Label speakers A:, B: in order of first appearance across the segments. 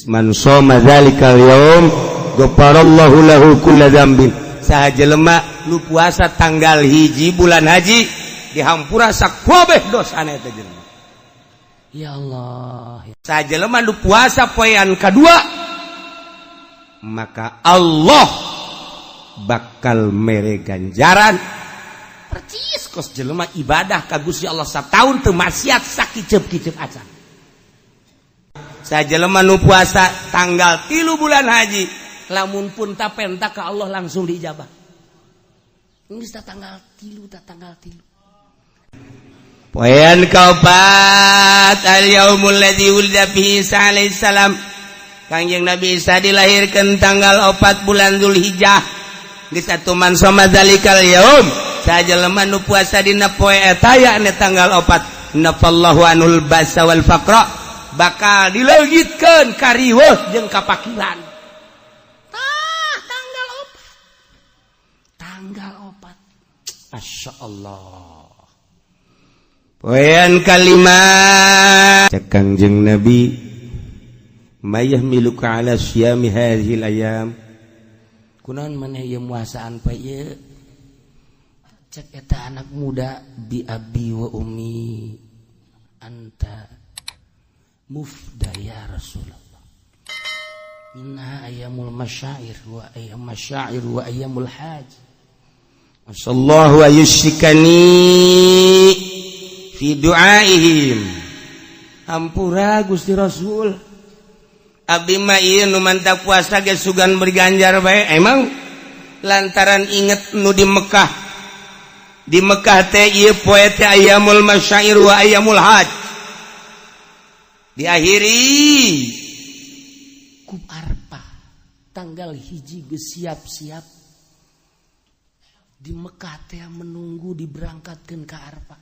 A: Man shoma dzalikal yaum ghafarallahu lahu kulla dzambin. Saha jelema nu puasa tanggal 1 bulan haji dihampura sakabeh dosana eta jelema.
B: Ya Allah.
A: Saha jelema nu puasa poean kadua maka Allah bakal mere ganjaran percis kos jelema ibadah ka Gusti Allah sataun teu maksiat sakiceup-kiceup acan. Saha jelema nu puasa tanggal 3 bulan haji lamun pun tapenta ka Allah langsung diijabah.
B: Geus ta tanggal 3 ta tanggal 3.
A: Poean kaopat al yaumul ladzi wulida fihi Isa alaihi salam. Kangjeng Nabi Isa dilahirkeun tanggal 4 bulan Zulhijjah. Geus atuh man shoma dzalikal yaum. Saha jelema nu puasa dina poe eta yakni tanggal 4 nafallahu anul basa wal faqra. Bakal dileungitkeun kariweuh jeung kapakiran.
B: Tah tanggal 4. Tanggal 4.
A: Masya Allah. Poean kalimat cek Kangjeng Nabi mayahmiluka ala syami hadhil ayam.
B: Kunaon maneh ieu muasaan poe ieu? Cek eta anak muda bi abi wa ummi anta mufda ya Rasulullah. Inna ayyamul masyair wa ayyam masyair wa ayyamul haj.
A: Sallallahu ayyushikani fi du'aihim. Hampura Gusti Rasul. Abdi mah ieu nu mantap puasa ge sugan berganjar bae. Emang lantaran inget nu di Mekah. Di Mekah teh ieu poe teh ayyamul masyair wa ayyamul haj. Diakhiri
B: ku Arfah tanggal 1 geus siap-siap di Mekah teh menunggu diberangkatkeun ka Arfah.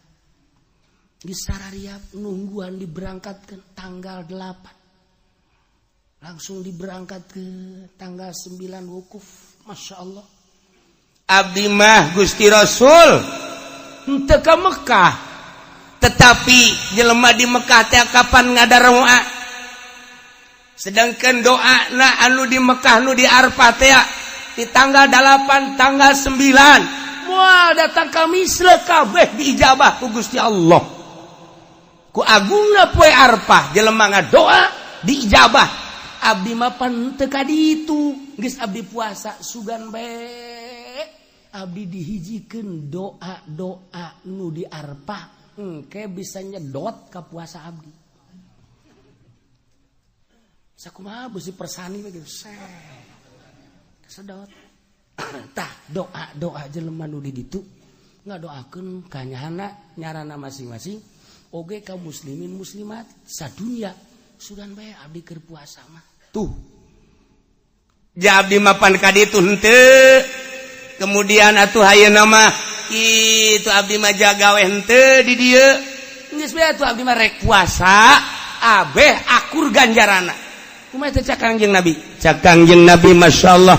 B: Geus sarariap nungguan diberangkatkeun tanggal 8. Langsung diberangkatkeun tanggal 9 wukuf. Masya Allah.
A: Abdi mah Gusti Rasul henteu ka Mekah. Tetapi jelema di Mekah teh kapan ngadaroa, sedangkan doa na anu di Mekah nu di Arfah teh di tanggal 8 tanggal 9 moal datang ka misle kabeh diijabah ku Gusti Allah. Ku agungna poe Arfah jelema ngadoa diijabah.
B: Abdi mah pan teu ka ditu, geus abdi puasa sugan bae abdi dihijikeun doa-doa nu di Arfah. Engke bisa nyedot ka puasa abdi. Sakumaha beusi persani we gitu. Sedot. Tah doa-doa jelema nu di ditu ngadoakeun ka nyahana nyarana masing-masing oge ka muslimin muslimat sadunya sugan bae abdi keur puasa mah.
A: Tuh. Ja abdi mah pan ka ditu henteu. Kemudian atuh ayeuna mah itu abdi mah jagawe henteu di dieu. Geus bae atuh abdi mah rek puasa abeh akur ganjarana. Kumaha teh cak Kangjeng Nabi? Cak Kangjeng Nabi masyaallah.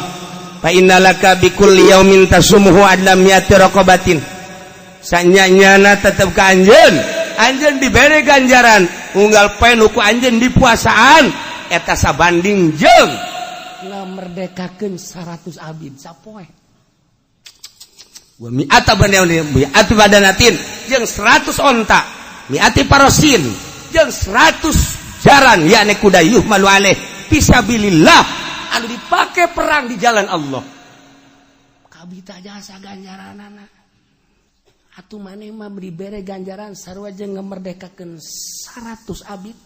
A: Fa innalaka bikulli yaumin tasumuhu adlam mi'ati raqabatin. Sanyanyana tetep ka anjeun. Anjeun dibere ganjaran unggal poe nu ku anjeun dipuasaan eta sabanding jeung
B: ngamerdekakeun 100 abid sapoe.
A: Wa mi'ata mi'ati badanatin jeung 100 onta, mi'ati parosin jeung 100 jaran yakni kuda yuhmalu alaih fisabilillah anu dipake perang di jalan Allah.
B: Kabita jasa ganjaranana. Atuh maneh mah dibere ganjaran sarua jeung ngamerdekakeun 100 abid,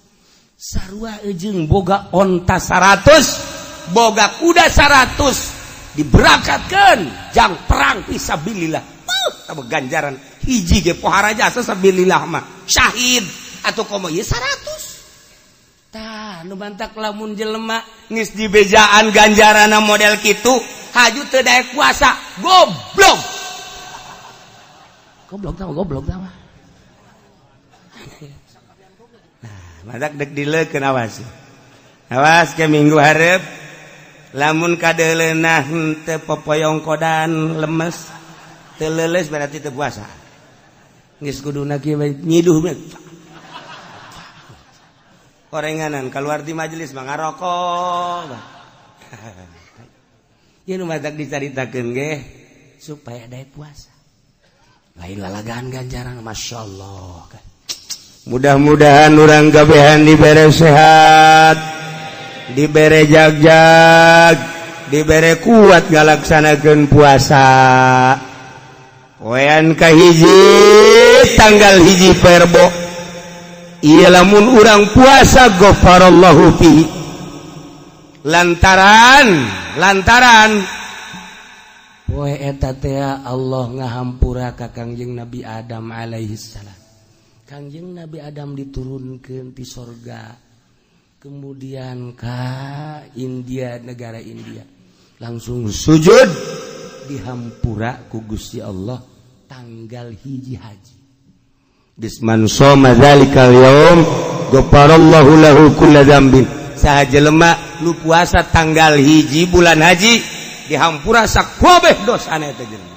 B: sarua jeung boga
A: onta 100, boga kuda 100 diberangkatkeun jang perang fisabilillah. Tah ganjaran hiji ge pohara jasa sabilillah mah syahid atau komo ieu 100. Tah nu bantak lamun jelema geus dibejaan ganjaranna model kitu haju teu daek puasa goblok.
B: Goblok tah, goblok tah mah.
A: Nah, madak dek dileukeun awas. Awas ke minggu hareup Lamun kadeuleunah henteu popoyong kodan lemes, teu leuleus berarti teu puasa. Geus kuduna kieu bae nyiduh bae. Korenganan keluar di majelis mah ngarokok. Ieu nu matak dicaritakeun ge supaya daek puasa. Lain lalagaan ganjaran, Masya Allah. Mudah-mudahan urang kabehan dibere sehat, dibere jagjag, dibere kuat ngalaksanakeun puasa. Poean kahiji tanggal 1 Perbo. Ieu lamun urang puasa ghafarallahu fihi. Lantaran poe eta teh Allah ngahampura ka Kangjeng Nabi Adam alaihi salam. Kangjeng Nabi Adam diturunkeun ti sorga, kemudian ka India, negara India, langsung sujud dihampura ku Gusti Allah tanggal 1 haji. Bisman shoma dzalikal yaum ghafarallahu lahu kulla dzambin. Saha jelema nu puasa tanggal 1 bulan haji dihampura sakabeh dosana eta jelema.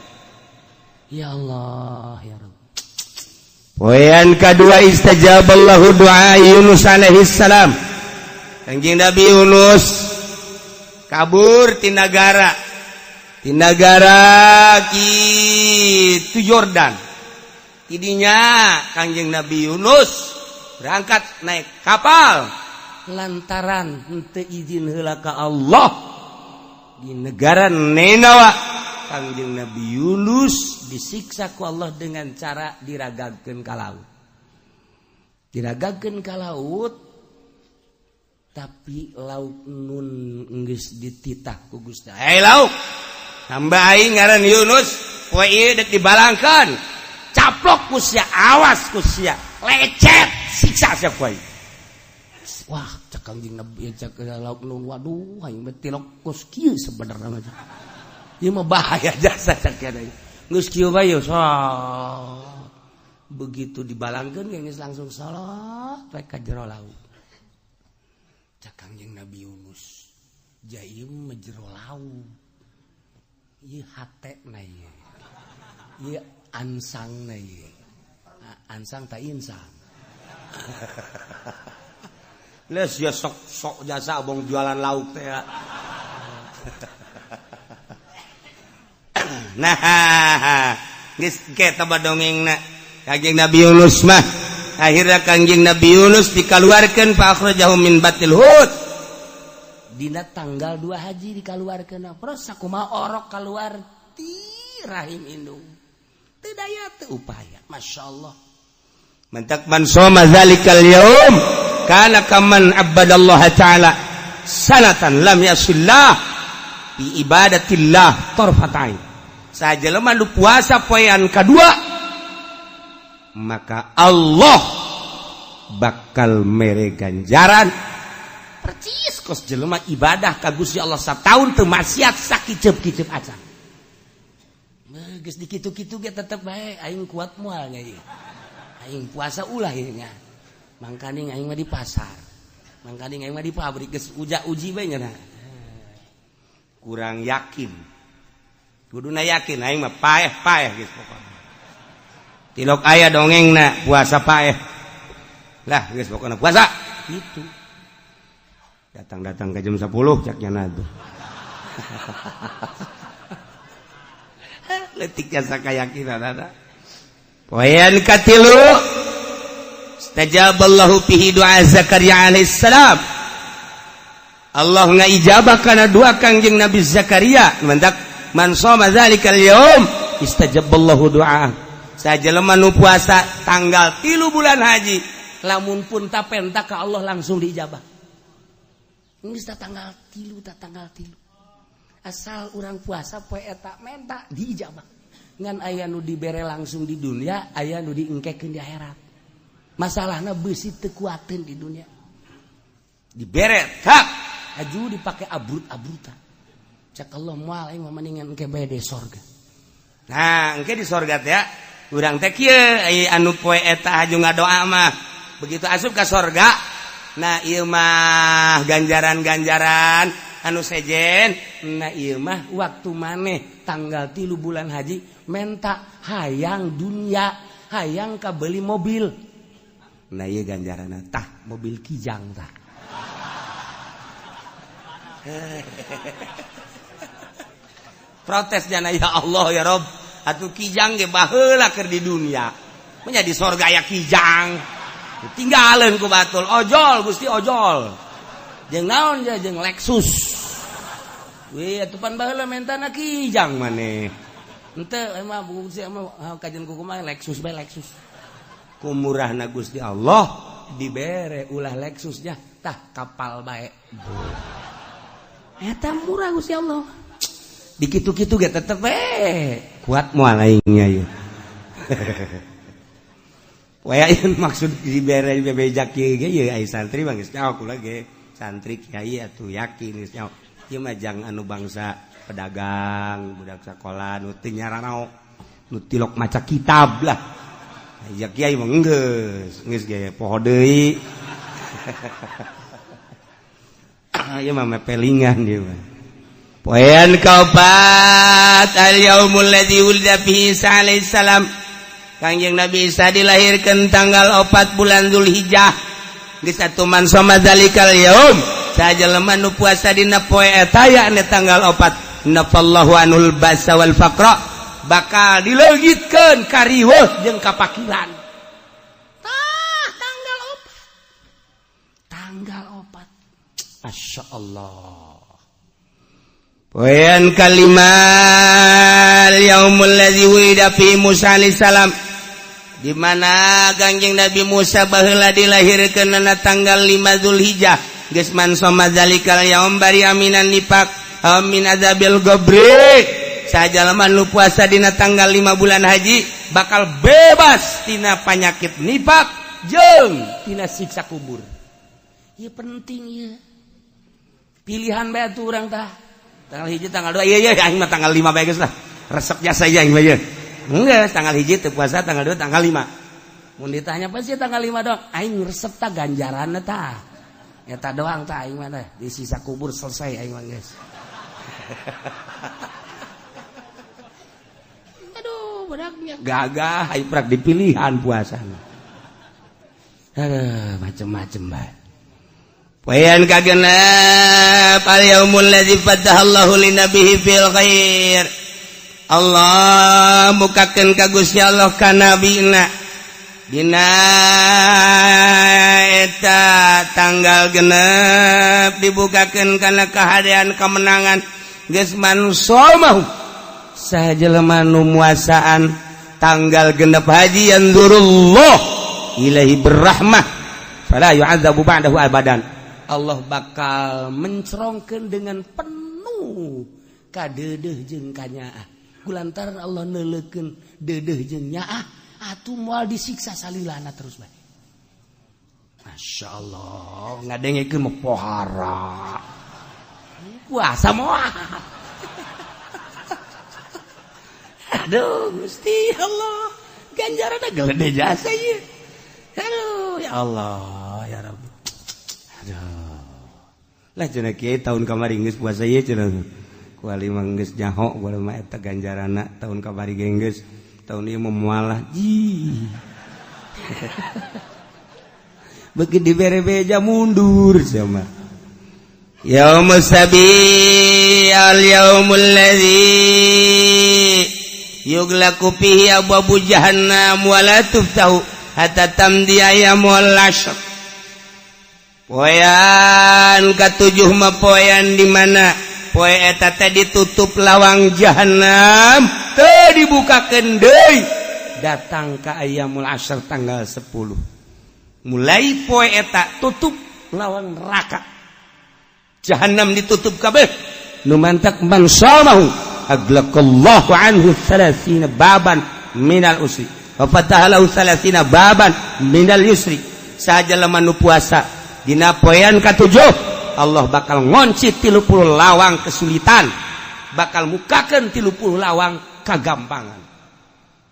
A: Ya Allah ya Rabb. Poean kadua istajaballahu du'a Yunus alaihi salam. Kanjeng Nabi Yunus kabur ti nagara kitu Yordan. Tidinya Kangjeng Nabi Yunus berangkat naik kapal lantaran henteu izin heula ka Allah di negara Ninawa. Kangjeng Nabi Yunus disiksa ku Allah dengan cara diragagkeun ka laut. Diragagkeun ka laut, tapi laut nun geus dititah ku Gusti. Hei laut, hamba aing ngaran Yunus, poe ieu deuk dibalangkeun. Caplok ku sia, awas ku sia, lecet, siksa sia ku aing. Wah, cek Kangjeng Nabi, cek laut nun, waduh aing mah tilok kos kieu sebenarnya mah. Ieu mah bahaya jasa cek aing. Geus kieu bae so. Begitu dibalangkeun geus langsung salat we ka jero laut. Cek Kangjeng Nabi Yunus, ja ieu mah jero laut. Ieu hatena ieu. Ieu ansangna ieu. Ansang ta insang. Les ya sok-sok jasa abong jualan lauk teh ya. Nah, geus ke taba dongengna. Kangjeng Nabi Yunus mah akhirnya Kangjeng Nabi Yunus dikaluarkeun fa akhrajahu min batil hut. Dina tanggal 2 haji dikaluarkeun. Terus sakumaha orok kaluar ti rahim indung. Teu daya teu upaya. Masya Allah. Mantak man shoma zalikal yaum kana kaman abadallaha ta'ala sanatan lam yasillah bi ibadatillah tarfatain. Sajelema nu puasa poean kadua maka Allah bakal mere ganjaran percis kos jelema ibadah ka Gusti Allah sataun teu maksiat sakiceup-kiceup acan. Geus dikitu-kitu ge tetep bae aing kuat moal nya ieu. Aing puasa ulah ieu nya. Mangkaning aing mah di pasar. Mangkaning aing mah di pabrik geus uja-uji bae nya. Kurang yakin. Kuduna yakin aing mah paeh-paeh geus pokona. Tilok aya dongengna puasa paeh. Lah geus pokona puasa gitu. Datang-datang ke jam 10 cak nyana tuh. Letik jasa kayakinan ada. Poean katilu istajaballahu fihi du'a Zakaria alaihissalam. Allah ngaijabah kana doa Kangjeng Nabi Zakaria. Mantak man shoma zalikal yaum istajaballahu du'a. Sajelema nu puasa tanggal 3 bulan haji, lamun pun tapenta ka Allah langsung diijabah. Geus tanggal 3 ta tanggal 3. Asal urang puasa poe eta menta diijabah. Ngan aya nu dibere langsung di dunia, aya nu diengkekeun di akhirat. Masalahna beusi teu kuateun di dunia. Dibere tak aju dipake abrut-abrutan. Cak Allah moal aing mah mendingan engke bae di sorga. Nah, engke di sorga teh ya. Urang teh kieu anu poe eta aju ngadoa mah. Begitu asup ka sorga, nah ieu mah ganjaran-ganjaran Anu sejen na ieu mah waktu maneh tanggal 3 bulan haji menta hayang dunia, hayang kabeli mobil. Nah ieu ganjaranna tah mobil Kijang tah. Protes jana ya Allah ya Rob, atuh Kijang ge baheula keur di dunia. Menjadi sorga ya Kijang. Tinggalin ku batul ojol Gusti ojol. Jeung naon ja jeung Lexus. Wih atuh pan baheula mentana Kijang maneh. Henteu emang Gusti emang kajian ku kumaha Lexus bae Lexus. Ku murahna Gusti Allah dibere ulah Lexusnya tah kapal bae. Eta murah Gusti Allah. Dikitu-kitu ge tetep we kuat moal aingnya ieu. Waya ieu maksud dibere bebejak kieu ge ieu ai santri mah geus nyaho kula ge. Santri kiai atuh yakin geus nyaho. Ieu mah jang anu bangsa pedagang, budak sakola nu teu nyaranao, nu tilok maca kitab lah. Ya kiai mah geus, geus ge poho deui. Ieu mah mepelingan ieu mah. Poean kaopat al yaumul ladzi wulida fihi Isa alaihi salam. Kangjeng Nabi Isa dilahirkeun tanggal 4 bulan Dzulhijjah. Geus atuh man soma zalikal yaum, sajelema nu puasa dina poe eta yakni tanggal 4, nafallahu anul basa wal faqra, bakal dileungitkeun kariweuh jeung kapakiran. Tah tanggal 4. Tanggal 4. Masya Allah. Poean kalima yaumul ladzi wulida fi Musa alaihi salam, di mana Kangjeng Nabi Musa baheula dilahirkeun na tanggal 5 Dzulhijjah. Geus man soma zalikal yaum bari aminan nifaq amin azabil qabri. Sajalema nu puasa dina tanggal 5 bulan haji bakal bebas tina panyakit nifaq jeung tina siksa kubur. Ieu penting ieu. Pilihan bae atuh urang tah. Tanggal 1 tanggal 2 iya iya aing mah tanggal 5 bae geus lah. Resep jasa aing mah ieu. Geus tanggal 1 teu puasa, tanggal 2 tanggal 5. Mun ditanya apa sih tanggal 5 dong? Aing resep tah ganjaranna tah. Eta doang tah aing mah teh. Di sisa kubur selesai aing mah geus. Aduh, budaknya gagah aing prak dipilihan puasana. Aduh, macem-macem bae. Poean kagenep al yaumul ladzi fatahallahu linabihi fil khair. Allah mukakeun ka Gusti Allah ka nabina dina eta tanggal genep dibukakeun kana kahadean kemenangan. Geus man somahu sajelema nu muasaan tanggal genep haji yanzurullah ilahi berrahmah fala yu'adzabu ba'dahu abadan. Allah bakal mencerongkeun dengan penuh kadeudeuh jeung kanyaah. Kulantaran Allah neuleukeun deudeuh jeung nyaah atuh moal disiksa salilana terus bae. Masya Allah, ngadengekeun mah pohara. Puasa moal. Aduh Gusti Allah, ganjaranna gede jasa ieu. Aduh ya Allah ya Rabbi. Aduh. Lah cenah kiai tahun kamari geus puasa ieu cenah. Kuali mah geus nyaho kuali mah eta ganjaranna tahun kamari ge geus. Tahun ieu mah moal ji. Beuki dibere beja mundur sia mah. Yaumus sabi al yaumul ladzi yughlaqu fihi abwabu jahannam wa la tuftahu hatta tamdi ayyamul ashr. Poean katujuh mah poean di mana poe eta teh ditutup lawang jahanam teu dibukakeun deui datang ka ayyamul ashr tanggal 10. Mulai poe eta tutup lawang neraka jahanam ditutup kabeh. Nu mantak man shamahu aglaqallahu anhu 30 baban minal usri wa fataha lahu 30 baban minal yusri. Sajalema nu puasa dina poean katujuh Allah bakal ngonci 30 lawang kesulitan, bakal mukakeun 30 lawang kagampangan.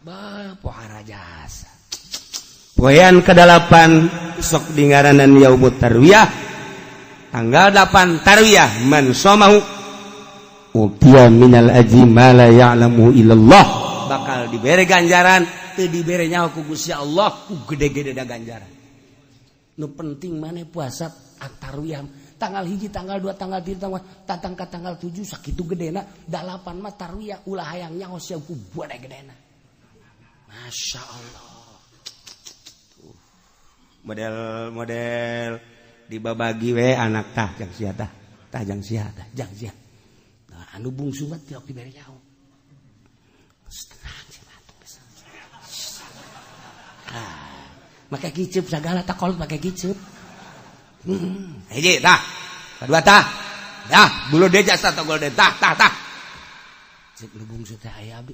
A: Bah pohara jasa. Poean kedalapan sok dingaranan yaumut tarwiyah. Tanggal 8 tarwiyah man somahu utiya minal ajri ma la ya'lamu illallah, bakal dibere ganjaran teu dibere nyaho ku Gusti Allah ku gede-gede da ganjaran. Nu penting maneh puasa tarwiyah tanggal 1, tanggal 2, tanggal 3, tanggal tatang ka tanggal 7 sakitu gedena, 8 mah tarwiyah ulah hayang nyaho sia ku gede-gedena. Masya Allah. Model-model dibabagi we anak tah jang sia tah, tah jang sia tah jang sia. Nah, anu bungsu mah tiok dibere nyaho. Tenang sia batuk geus. Ah, make kiceup sagala tak kolot make kiceup. Hiji tah, kadua tah. Dah, bulu deja satu golden tah tah tah. Cek nu bungsu teh aya abdi.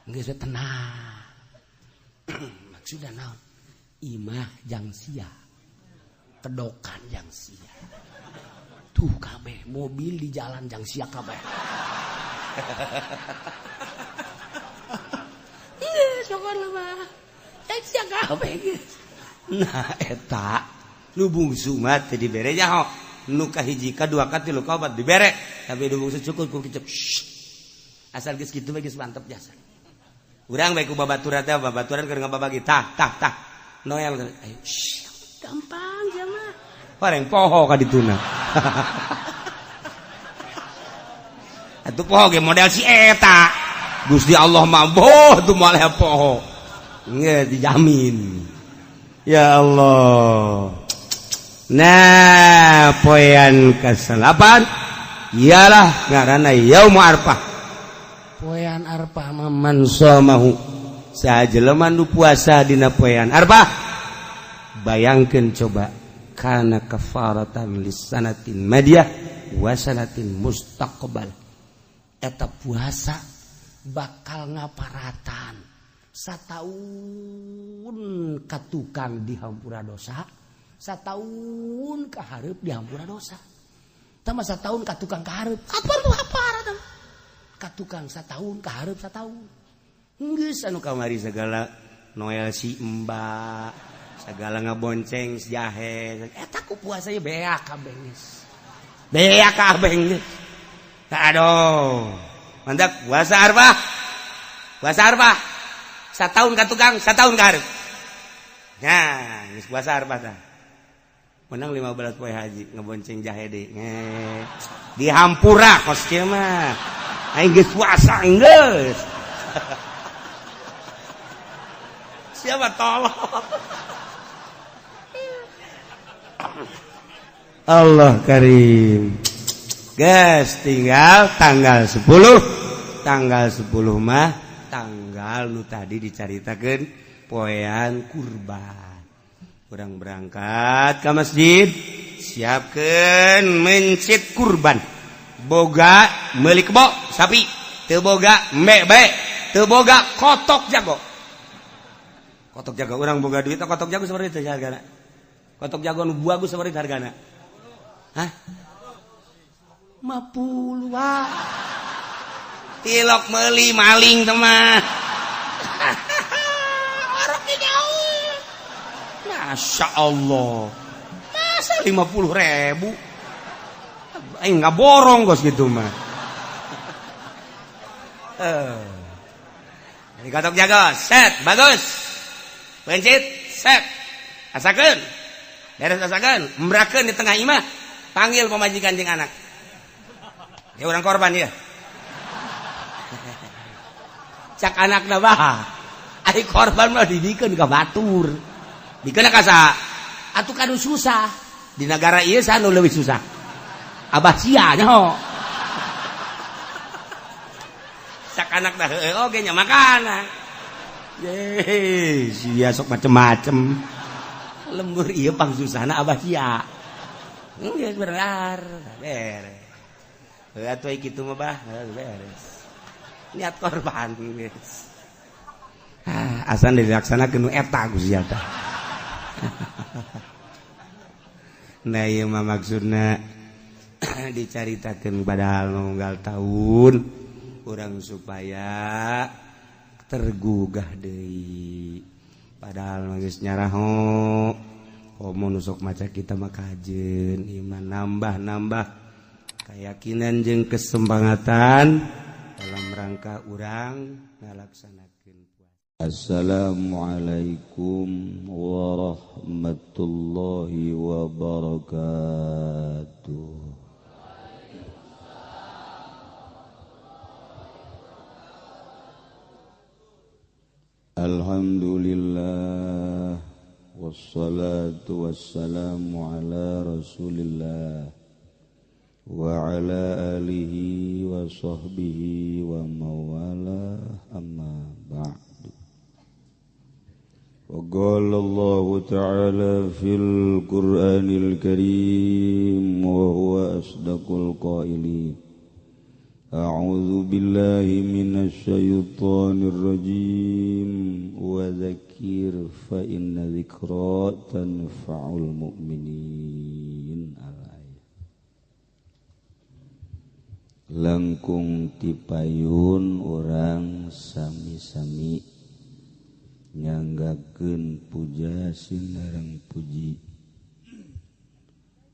A: Geus tenang. Maksudna naon? Imah jang sia. Kedokan jang sia. Tuh kabeh mobil di jalan jang sia kabeh. Geus pokona mah. Jang sia kabeh geus. Nah eta nu bungsu mah teu dibere nyaho. Nu kahiji ka dua ka tilu ka opat dibere, tapi nu bungsu cukup ku kicep. Asal geus kitu mah geus mantep jasa. Urang bae ku babaturan teh, babaturan keur ngababagi tah tah tah. Noel ayo gampang sia mah. Bareng poho ka dituna. Atuh poho ge model si eta. Gusti Allah mah boh tuh moal poho. Nggih dijamin. Ya Allah. Nah, poean ke-8 ialah ngaranna Yaum Arfah. Poean Arfah mah man somahu saha jelema nu puasa dina poean Arfah. Bayangkeun coba kana kafaratan lisanatin madiyah wa sanatin mustaqbal. Eta puasa bakal ngaparatan sataun ka tukang dihampura dosa, sataun ka hareup dihampura dosa. Tah mah sataun ka tukang ka hareup, kapan tuh haparatan? Ka tukang sataun ka hareup sataun. Geus anu kamari segala Noel si Mbak, segala ngabonceng si jahe. Eta ku puasa ye beak kabeh geus. Beak kabeh geus. Aduh. Mantap puasa Arfah. Puasa Arfah. Sataun ka tukang, sataun ka hareup. Nah, geus puasa Arfah tah. Menang 15 poe haji ngebonceng jahe deui. Dihampura kos kieu mah. Aing geus puasa geus. Siapa tolong? Allah karim. Guys, tinggal tanggal 10. Tanggal 10 mah tanggal nu tadi dicaritakeun poean kurban. Urang berangkat ke masjid, siapkeun mencit kurban. Boga meuli kebo sapi, teu boga embe bae, teu boga kotok jago. Kotok jago urang boga duit kotok jago seperti itu hargana. Kotok jago nu bagus seperti hargana. Hah? 50 wah. Tilok meuli maling teh mah. Orok di jauh. Masya Allah. Masa 50.000? Aing nggak borong gos gitu mah. Ini kotok jago, set, bagus. Pencit, set. Asakeun. Beres asakeun, embrakeun di tengah imah. Panggil pemajikan jeung anak. Ya orang korban ya. Cak anakna bah. Ari korban mah dibikeun ka batur. Dikeun ka saha? Atuh kanu susah. Di negara ieu saha nu leuwih susah? Abah sia nyaho. Cak anakna heueuh oge nya makana. Ye, sia sok macem-macem. Lembur ieu pangsusahna abah sia. Geus bener, beres. Heuh atuh kitu mah bah, beres. Niat korban geus. Ah, asan dilaksanakeun nu eta ku sia tah. Nah ieu mah maksudna dicaritakeun padahal nunggal tahun urang supaya tergugah deui. Padahal geus nyaraho komo nu sok maca kita mah kajeun iman nambah-nambah keyakinan jeung kesempangatan dalam rangka urang ngalaksanakeun puasa.
C: Assalamualaikum warahmatullahi wabarakatuh. Alhamdulillah wassalatu wassalamu ala Rasulillah wa ala alihi wa sahbihi wa mawala, amma ba'du. Wa qala Allahu ta'ala fil Qur'anil Karim wa huwa asdaqul qailin. A'udzu billahi minasy syaithanir rajim wa dzakir fa inna dzikra tanfa'ul mu'minin. Al-ayat. Langkung tipayun urang sami-sami nyanggakeun puja sinareng puji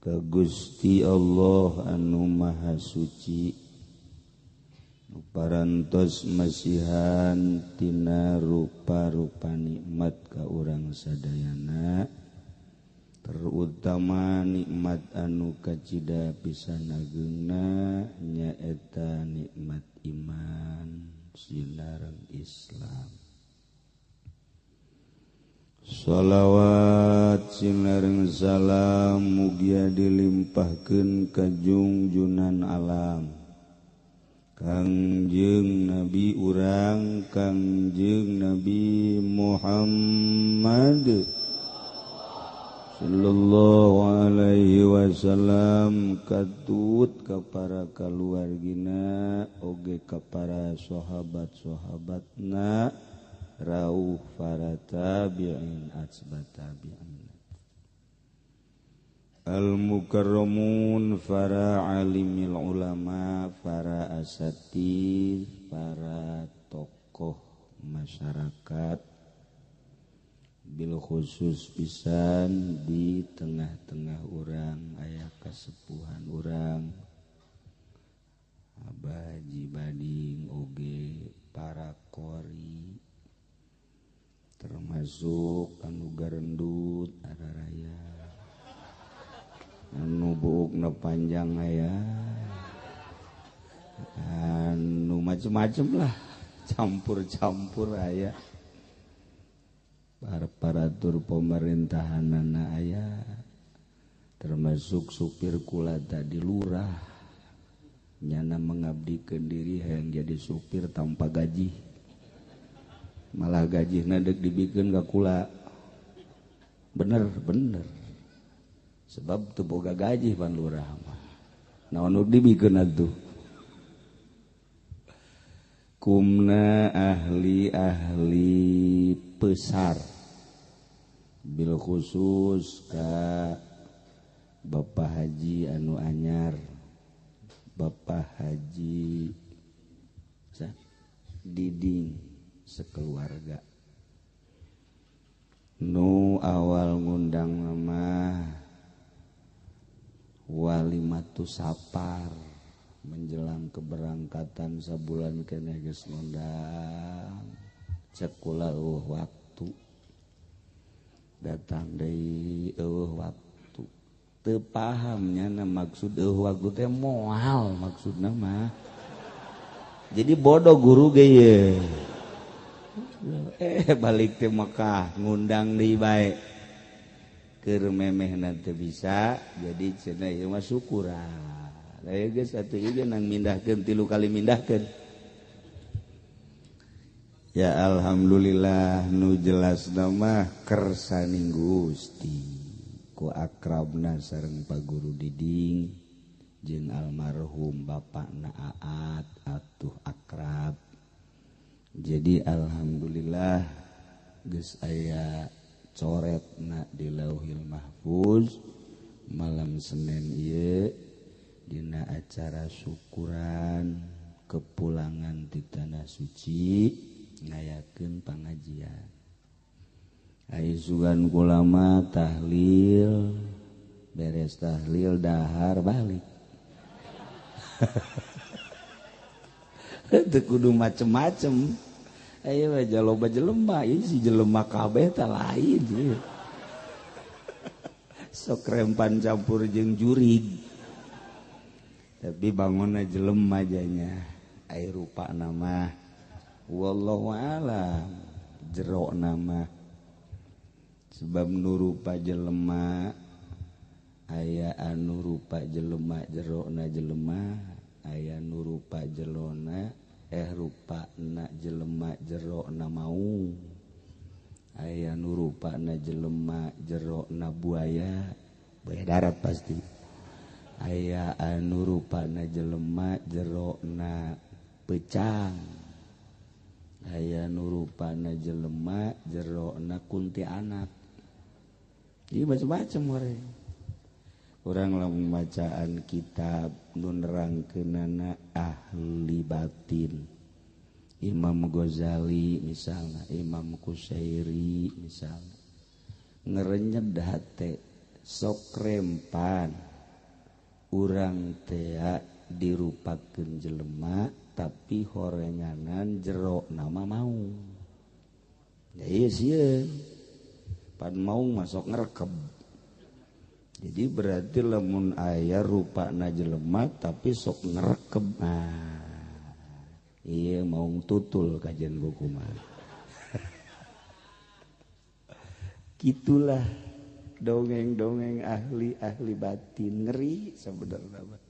C: ka Gusti Allah anu Maha Suci, parantos masihan tina rupa-rupa nikmat ka urang sadayana, terutama nikmat anu kacida pisan ageungna nyaeta nikmat iman sinareng Islam. Shalawat sinareng salam mugia dilimpahkeun ka jungjunan alam Kangjeng Nabi urang, Kangjeng Nabi Muhammad sallallahu alaihi wasallam, katut ka para kaluargina oge ka para sahabat-sahabatna, rauh para tabi'in atsba tabi'in, al-mukarramun, para alimil ulama, para asatid, para tokoh masyarakat, bil khusus pisan di tengah-tengah urang aya kasepuhan urang Abah Haji Bading oge para qori, termasuk anu garendut araraya, anu buukna panjang aya, anu macem-macem lah, campur-campur aya, aparatur pemerintahanana aya, termasuk supir kula tadi lurah nyana mengabdikeun diri hayang jadi supir tanpa gaji, malah gajina deuk dibikeun ka kula. Bener bener, sebab teu boga gaji pan lurah mah, naon nu dibikeun atuh. Kumna ahli-ahli pesar bil khusus ka Bapak Haji anu anyar, Bapak Haji Diding sekeluarga, nu awal ngundang mah walimatu sapar menjelang keberangkatan sabulan keneh geus ngundang, cek kula eueuh waktu datang deui eueuh waktu, teu paham nyana maksud eueuh waktu teh moal maksudna mah, jadi bodoh guru ge ye. Balik teh Mekah ngundang deui bae keur memehna teu bisa, jadi cenah ieu mah syukuran. Aya geus atuh ieu nang mindahkeun 3 kali mindahkeun. Ya alhamdulillah nu jelasna mah kersaning Gusti ku akrabna sareng Pak Guru Diding jeung almarhum bapakna Aat atuh akrab. Jadi alhamdulillah geus aya coretna di Lauhil Mahfuz malam Senin ieu dina acara syukuran kepulangan di tanah suci ngayakeun pangajian. Ai sugan kulama tahlil beres tahlil dahar balik. Teu kudu macem-macem. Ayo aja loba jelema, ieu si jelema kabeh teh lain ieu. Sok rempan campur jeung jurig. Tapi bangunna jelema janya. Ai rupa nama wallahu alam jero nama. Sebab nu rupa jelema aya anu rupa jelema jerona jelema, aya nu rupa jelona rupa na jelema jerona mau, aya nu rupa na jelema jerona buaya, buaya darat pasti, aya anu rupa na jelema jerona pecang, aya nu rupa na jelema jerona kuntianak. Jadi macam-macam orang lamun bacaan kitab nu nerangkeunana ahli batin, Imam Ghazali misalnya, Imam Kusairi misalnya, ngerenyed hate sok rempan urang tea dirupakeun jelema tapi horenganan jero nama mau. Ya ieu sieun pan mau masuk ngerekeb. Jadi berarti lamun aya rupana jelema tapi sok ngerekeb. Nah, iya mau tutul kajian buku mah. Gitulah dongeng-dongeng ahli-ahli batin, ngeri sebenarnya.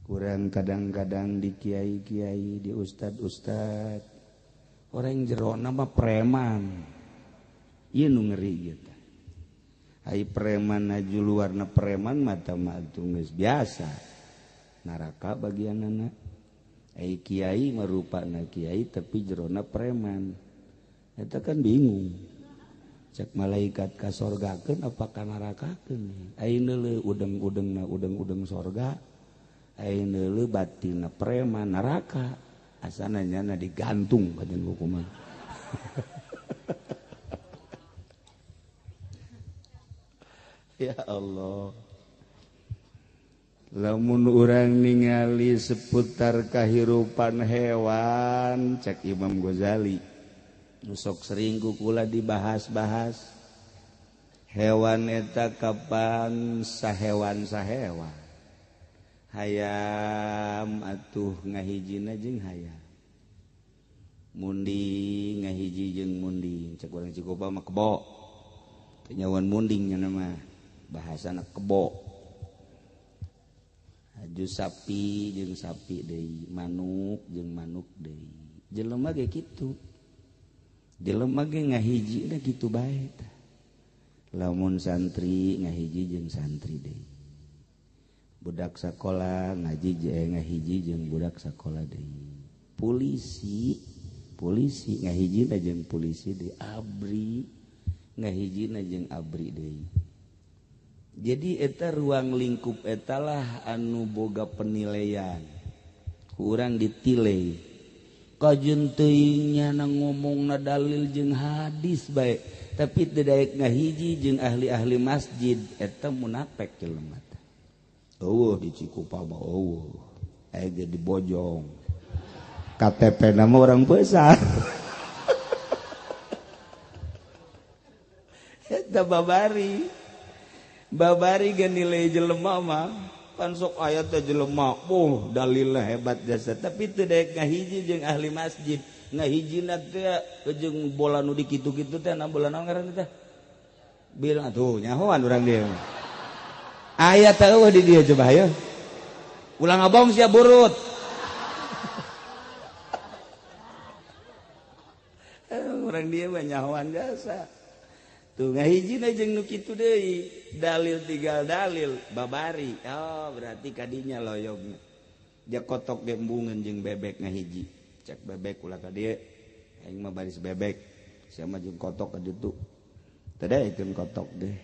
C: Kurang kadang-kadang di kiai-kiai, di ustad-ustad, orang jero nama preman. Ieu nu ngeri gitu. Ai preman aju luarna preman mata matu geus biasa neraka bagianana. Ai kiai marupana kiai tapi jerona preman, eta kan bingung. Cek malaikat ka sorgakeun apa ka nerakakeun? Ai neuleuh udeng-udengna udeng-udeng sorga, ai neuleuh batinna preman neraka. Asana nyana digantung bagian hukuman. Ya Allah, lamun urang ningali seputar kahirupan hewan, cek Imam Ghazali nu sok sering ku kula dibahas-bahas, hewan eta kapan sahewan-sahewan, hayam atuh ngahijina jeung hayam, munding ngahiji jeung munding, cek urang Cikopa mah kebo, kenyawan munding nya mah bahasana kebo. Aju sapi jeung sapi deui, manuk jeung manuk deui. Jelema ge kitu. Jelema ge ngahijina kitu bae tah. Lamun santri ngahiji jeung santri deui. Budak sakola ngaji jeung ngahiji jeung budak sakola deui. Polisi, polisi ngahijina jeung polisi deui, abri ngahijina jeung abri deui. Jadi eta ruang lingkup etalah anu boga penilaian. Kurang ditilai. Kajeun teuing nyana ngomongna dalil jeung hadis bae, tapi teu daek ngahiji jeung ahli-ahli masjid eta munafik jelema teh. Eueuh di Cikupa mah eueuh. Aya ge dibojong. KTP na mah urang besar. Eta babari. Babari ge nilai jelema mah pan sok aya teh jelema, oh dalilna hebat jasa, tapi teu daek ngahiji jeung ahli masjid. Ngahijina teh jeung bola nu dikitu-kitu teh na bola naon ngaranna teh? Bilang atuh nyahoan urang dieu. Aya teh eueuh di dieu coba hayo. Ulah ngabong sia burut. Urang dieu mah nyahoan jasa. Tuh ngahijina jeung nu kitu deui, dalil tinggal dalil babari. Oh berarti kadinya loyogna. Dia kotok gembungan jeung bebek ngahiji. Cek bebek ulah ka dieu. Aing mah baris bebek. Sia mah jeung kotok ka ditu. Teu daekeun kotok deh.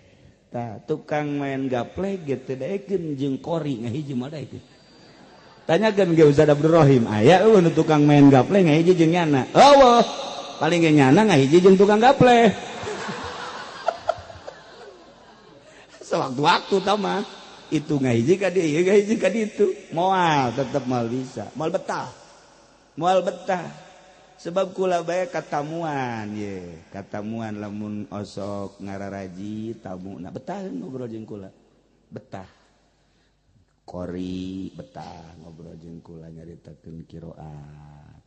C: Tah tukang main gaplek ge teu daekeun jeung kori ngahiji mah daekeun. Tanyakeun ge Ustaz Abdul Rohim, aya eueuh nu tukang main gaplek ngahiji jeung nyana. Eueuh, paling ge nyana ngahiji jeung tukang gaplek. sewaktu-waktu tah mah. Itu ngahiji ka dieu, ieu ngahiji ka ditu. Moal tetep moal bisa, moal betah. Moal betah. Sebab kula bae katamuan ye, katamuan lamun osok ngararaji tamu na betaheun ngobrol jeung kula. Betah. Kori betah ngobrol jeung kula nyaritakeun qiraat.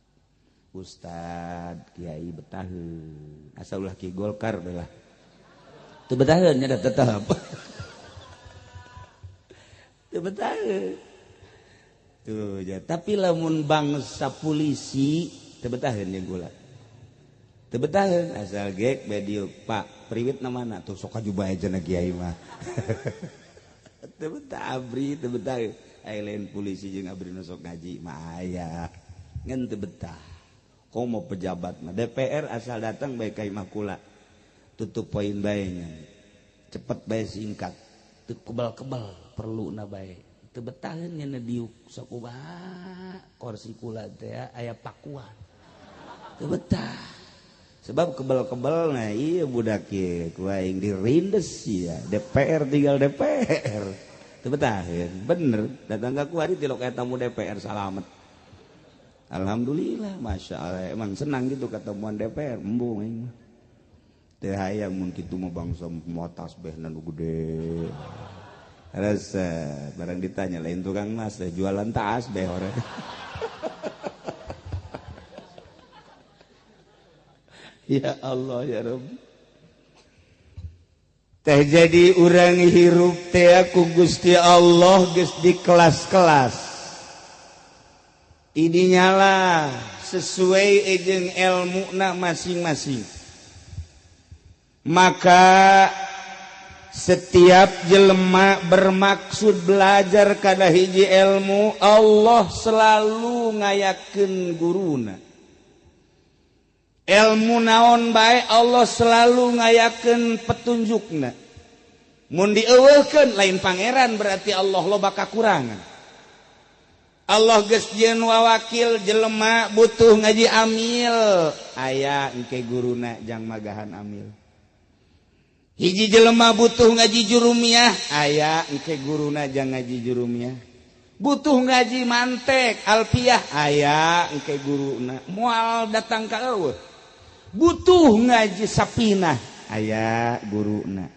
C: Ustad kiai betaheun. Asal ulah ki Golkar bae lah. Teu betaheun nya tetep. Teu betaheun. Tuh ya, tapi lamun bangsa polisi teu betaheun jeung kula. Teu betaheun asal gek bae dieu Pak, priwit na mana tuh sok aju bae cenah kiai mah. Teu betah abri, teu betah. Aya lain polisi jeung abri nu sok ngaji mah aya. Ngan teu betah. Komo pejabat mah DPR asal datang bae ka imah kula. Tutup poin bae nya. Cepet bae singkat.
B: Teu kebal-kebal perlu na bae. Teu betaheun nya diuk sok kumaha kursi kula teh aya pakuan. Teu betah.
C: Sebab kebal-kebal nah iya budak ieu ku aing dirindes ya. DPR tinggal DPR. Teu betaheun. Bener datang ka kuari tilok aya tamu DPR salamet. Alhamdulillah, masya Allah, emang senang gitu ketemuan DPR, embung aing mah. Teu hayang mun kitu mah bangsa moal tasbehna nu gede. Rasa barang ditanya lain tukang mas teh jualan tasbeh orang. Ya Allah ya Rabbi. Teh jadi urang hirup teh ku Gusti Allah geus di kelas-kelas. Ini nyala sesuai jeung ilmuna masing-masing. Maka setiap jelema bermaksud belajar kana hiji ilmu, Allah selalu ngayakeun guruna. Ilmu naon bae Allah selalu ngayakeun petunjukna. Mun dieuweuhkeun lain pangeran berarti Allah loba kakurangan. Allah geus jieun wawakil jelema butuh ngaji amil, aya engke guruna jang magahan amil. Hiji jelema butuh ngaji jurumiyah, aya engke guruna jang ngaji jurumiyah. Butuh ngaji mantek alfiah, aya engke guruna moal datang ka eueuh. Butuh ngaji sapinah, aya guruna.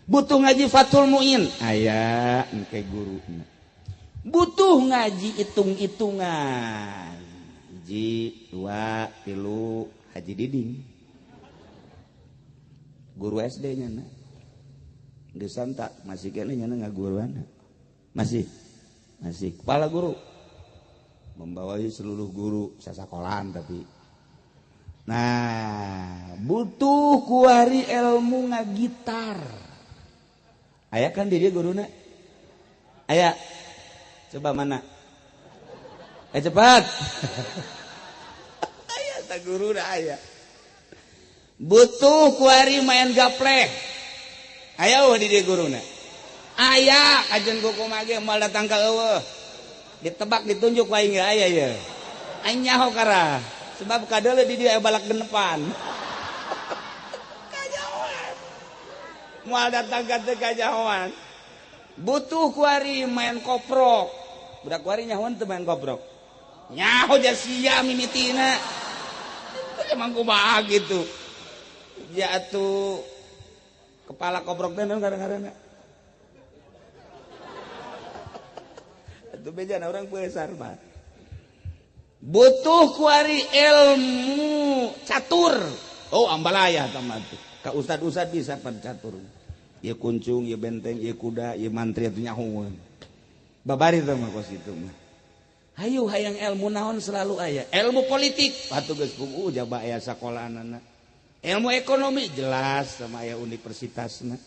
C: Butuh ngaji Fathul Muin, aya engke guruna. Butuh ngaji hitung-hitungan, hiji, dua, tilu, Haji Diding guru SD nya na geus tak masih kene nya ngaguruan masih kepala guru membawahi seluruh guru sasakolaan tapi nah butuh kuari ilmu ngagitar aya kan di dia guruna aya. Coba mana? Cepat. Aya ta guru da aya. Butuh kuari main gapleh. Aya eueuh di dieu guruna. Aya kajen kumaha ge moal datang ka eueuh. Ditebak ditunjuk wae ge aya ye. Aing nyaho kara. Sebab kadeuleu di dieu aya balak genepan. Kajahoan. Moal datang ka teu kajahoan. Butuh kuari main koprok. Budak kuari nyahoan teu main koprok. Nyaho ja sia mimitina. Itu emang kumaha gitu. Ja atuh kepala koprok teh naon kadang-kadang. Atuh bejana urang peusar mah. Butuh kuari ilmu catur. Oh ambalaya tah mah tuh. Ka ustad-ustad bisa pan catur. Ieu kuncung, ieu benteng, ieu kuda, ieu mantri atuh nyahoeun. Babari teh mah kos kitu mah. Hayu hayang ilmu naon selalu aya. Ilmu politik atuh geus puguh jaba aya sakolahanana. Ilmu ekonomi jelas sama aya universitasna.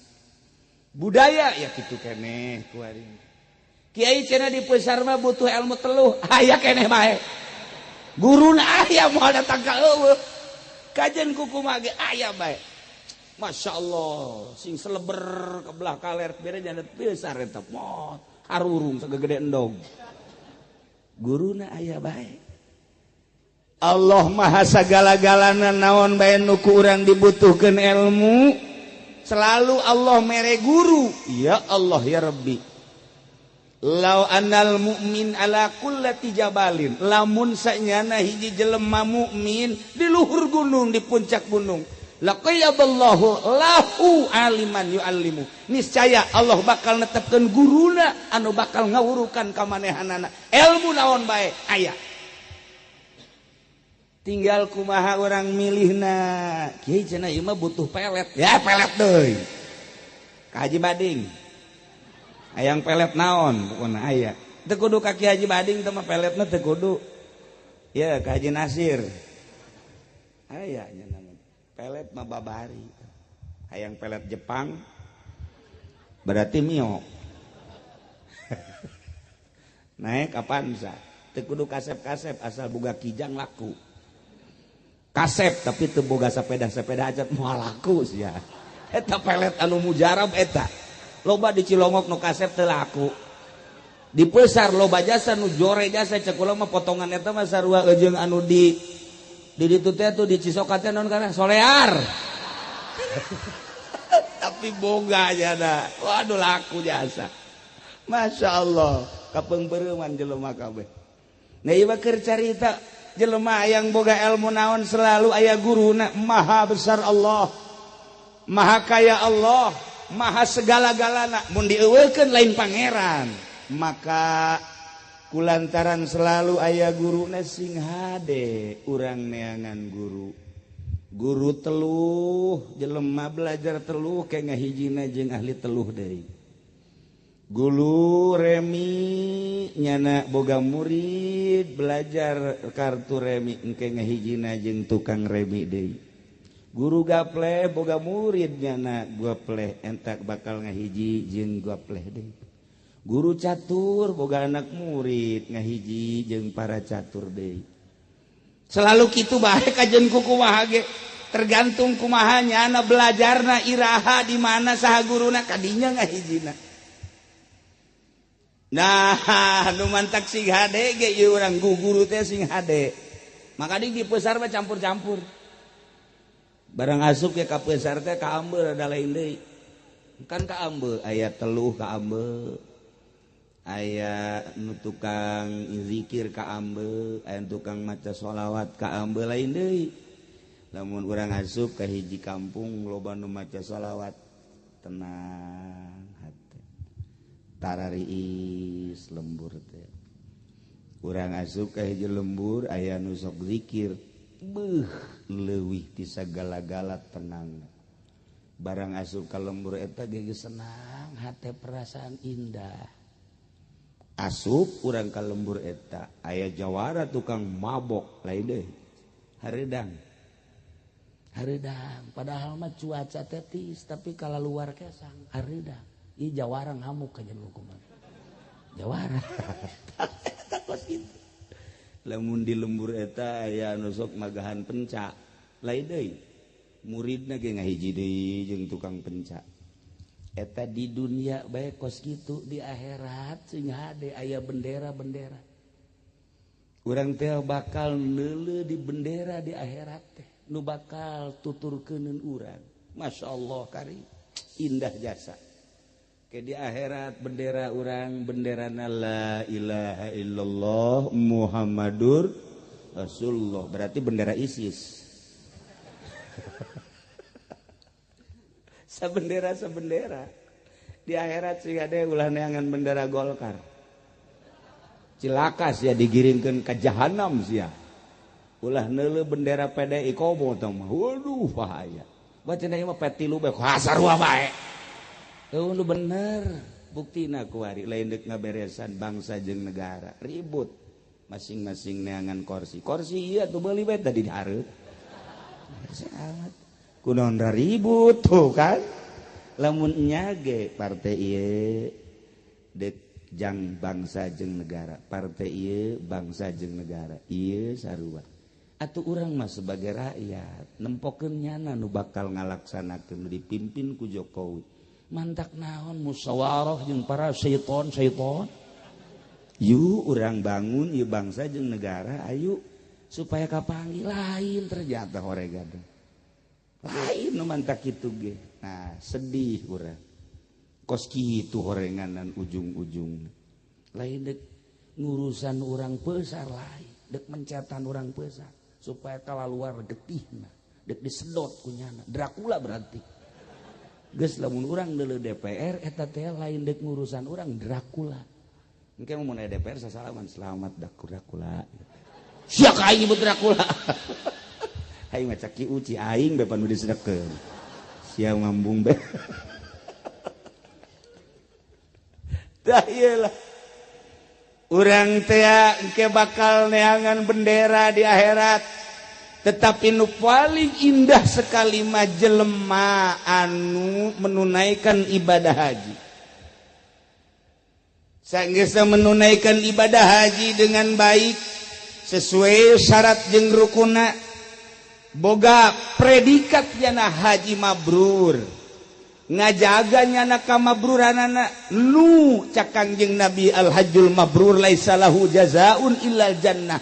C: Budaya ya kitu keneh kuari. Kiai cenah di Pesar mah butuh ilmu teluh, aya keneh bae. Guruna aya moal datang ka eueuh. Kajen kukumaha ge aya bae. Masya Allah, sing seleber ke belah kaler, bere jangan besar eta mot, harurung segede endog. Guruna aya bae. Allah maha sagala-galana naon bae nu ku urang dibutuhkeun ilmu, Selalu Allah mere guru. Ya Allah ya Rabbi. Lau anal mukmin ala kullati jabalin. Lamun sanyana hiji jelema mukmin di luhur gunung, di puncak gunung. Laqayyadallahu lahu aliman yu'allimu. Niscaya Allah bakal netepkeun guruna anu bakal ngawurukan ka manehanana. Ilmu naon bae aya. Tinggal kumaha orang milihna. Kiai cenah ieu mah butuh pelet. Ya pelet deui. Ka Haji Bading. Hayang pelet naon pokona aya. Teu kudu ka Ki Haji Bading teh mah peletna teu kudu. Ya ka Haji Nasir. Aya nya nama. Pelet mah babari. Hayang pelet Jepang berarti Mio. Naik Avanza. Teu kudu kasep-kasep asal boga kijang laku. Kasep tapi teu boga sepeda-sepeda aja moal laku sia. Eta pelet anu mujarab eta. Loba di Cilongok nu kasep teu laku. Di Pesar loba jasa nu jore jasa cek kula mah potongan eta mah sarua jeung anu di ditu teh tuh di Cisoka teh naon kana solear. Tapi boga jana. Waduh laku jasa. Masya Allah, kapeungpeureman jelema kabeh. Nah ieu mah keur carita jelema yang boga ilmu naon selalu aya guruna. Maha besar Allah, maha kaya Allah, maha segala-galana. Mun dieuweukeun lain pangeran. Maka kulantaran selalu aya guruna sing hade urang neangan guru. Guru teluh jelema belajar teluh ke ngahijina jeung ahli teluh deui. Gulu remi nyana boga murid belajar kartu remi engke ngahijina jeung tukang remi deui. Guru gapleh boga murid nyana gapleh entak bakal ngahiji jeung gapleh deui. Guru catur boga anak murid ngahiji jeung para catur deui. Selalu kitu bae kajen ku kumaha ge tergantung kumaha nyana belajarna iraha di mana saha guruna kadinya ngahijina. Nah, nu mantak sing hade ge ieu urang guru teh sing hade. Maka di Pesar mah campur-campur. Barang asup ke ka Pesar teh ka ambeu ada lain deui. Kan ka ambeu aya teluh ka ambeu. Aya nu tukang zikir ka ambeu, aya tukang maca sholawat ka ambeu lain deui. Lamun urang asup ka hiji kampung loba nu maca sholawat tenang hate. Tarariis lembur teh. Urang asup ka hiji lembur aya nu sok zikir, beuh leuwih ti sagala-gala tenang. Barang asup ka lembur eta ge senang hate perasaan indah. Asup urang ka lembur eta aya jawara tukang mabok lain deui. Hareudang.
B: Hareudang padahal mah cuaca tetis tapi kalau luar kesang hareudang. Ih jawara ngamuk ka jeung hukuman. Jawara.
C: Takos kitu. Lamun di lembur eta aya anu sok magahan penca lain deui. Muridna ge ngahiji deui jeung tukang penca. Eta di dunia bae kos kitu, di akhirat sing hade aya bendera-bendera. Urang teh bakal neuleuh di bendera di akhirat teh nu bakal tuturkeuneun urang. Masya Allah kari indah jasa. Ke di akhirat bendera urang benderana la ilaha illallah Muhammadur Rasulullah, berarti bendera ISIS. Sabendera sabendera di akhirat sih ada ulah neangan bendera Golkar. Cilaka sia digiringkeun ka jahanam sia. Ulah neuleuh bendera PDI komo teh mah. Waduh bahaya. Baca ieu mah P3 bae sarua bae. Eueuh nu bener buktina kuari lain deuk ngaberesan bangsa jeung negara. Ribut masing-masing neangan kursi. Kursi ieu atuh beuli bae tadi dihareup. Amat. Kunaon ribut tuh kan. Lamun nya ge partai ieu deuk jang bangsa jeung negara, partai ieu bangsa jeung negara, ieu sarua. Atuh urang mah sebagai rakyat nempokeun nyana nu bakal ngalaksanakeun dipimpin ku Jokowi.
B: Mantak naon musyawarah jeung para syaiton-syaiton.
C: Yuk urang bangun ieu bangsa jeung negara ayo supaya kapanggih lain ternyata horegan. Lain nu mantak kitu ge. Nah sedih urang kos kitu horenganan ujung-ujung
B: lain dek ngurusan orang besar lain dek mencetan orang besar supaya kalaluar getihna dek disedot kunyana Dracula berarti geus lamun urang deuleu DPR eta teh lain dek ngurusan urang Dracula.
C: Engke mun aya DPR sasalaman selamat Dracula.
B: Sia ka aing nyebut Dracula.
C: Aing mah caki uci aing be pan disedekeun. Sia ngambung be. Tah ieu lah. Urang teh engke bakal neangan bendera di akhirat. Tetapi nu paling indah sekali mah jelema anu menunaikan ibadah haji. Sanggeus menunaikan ibadah haji dengan baik sesuai syarat jeung rukuna, boga predikat nyana haji mabrur, ngajaga nyana kamabruranana nu cak Kangjeng Nabi al hajjul mabrur laisa lahu jazaun illal jannah.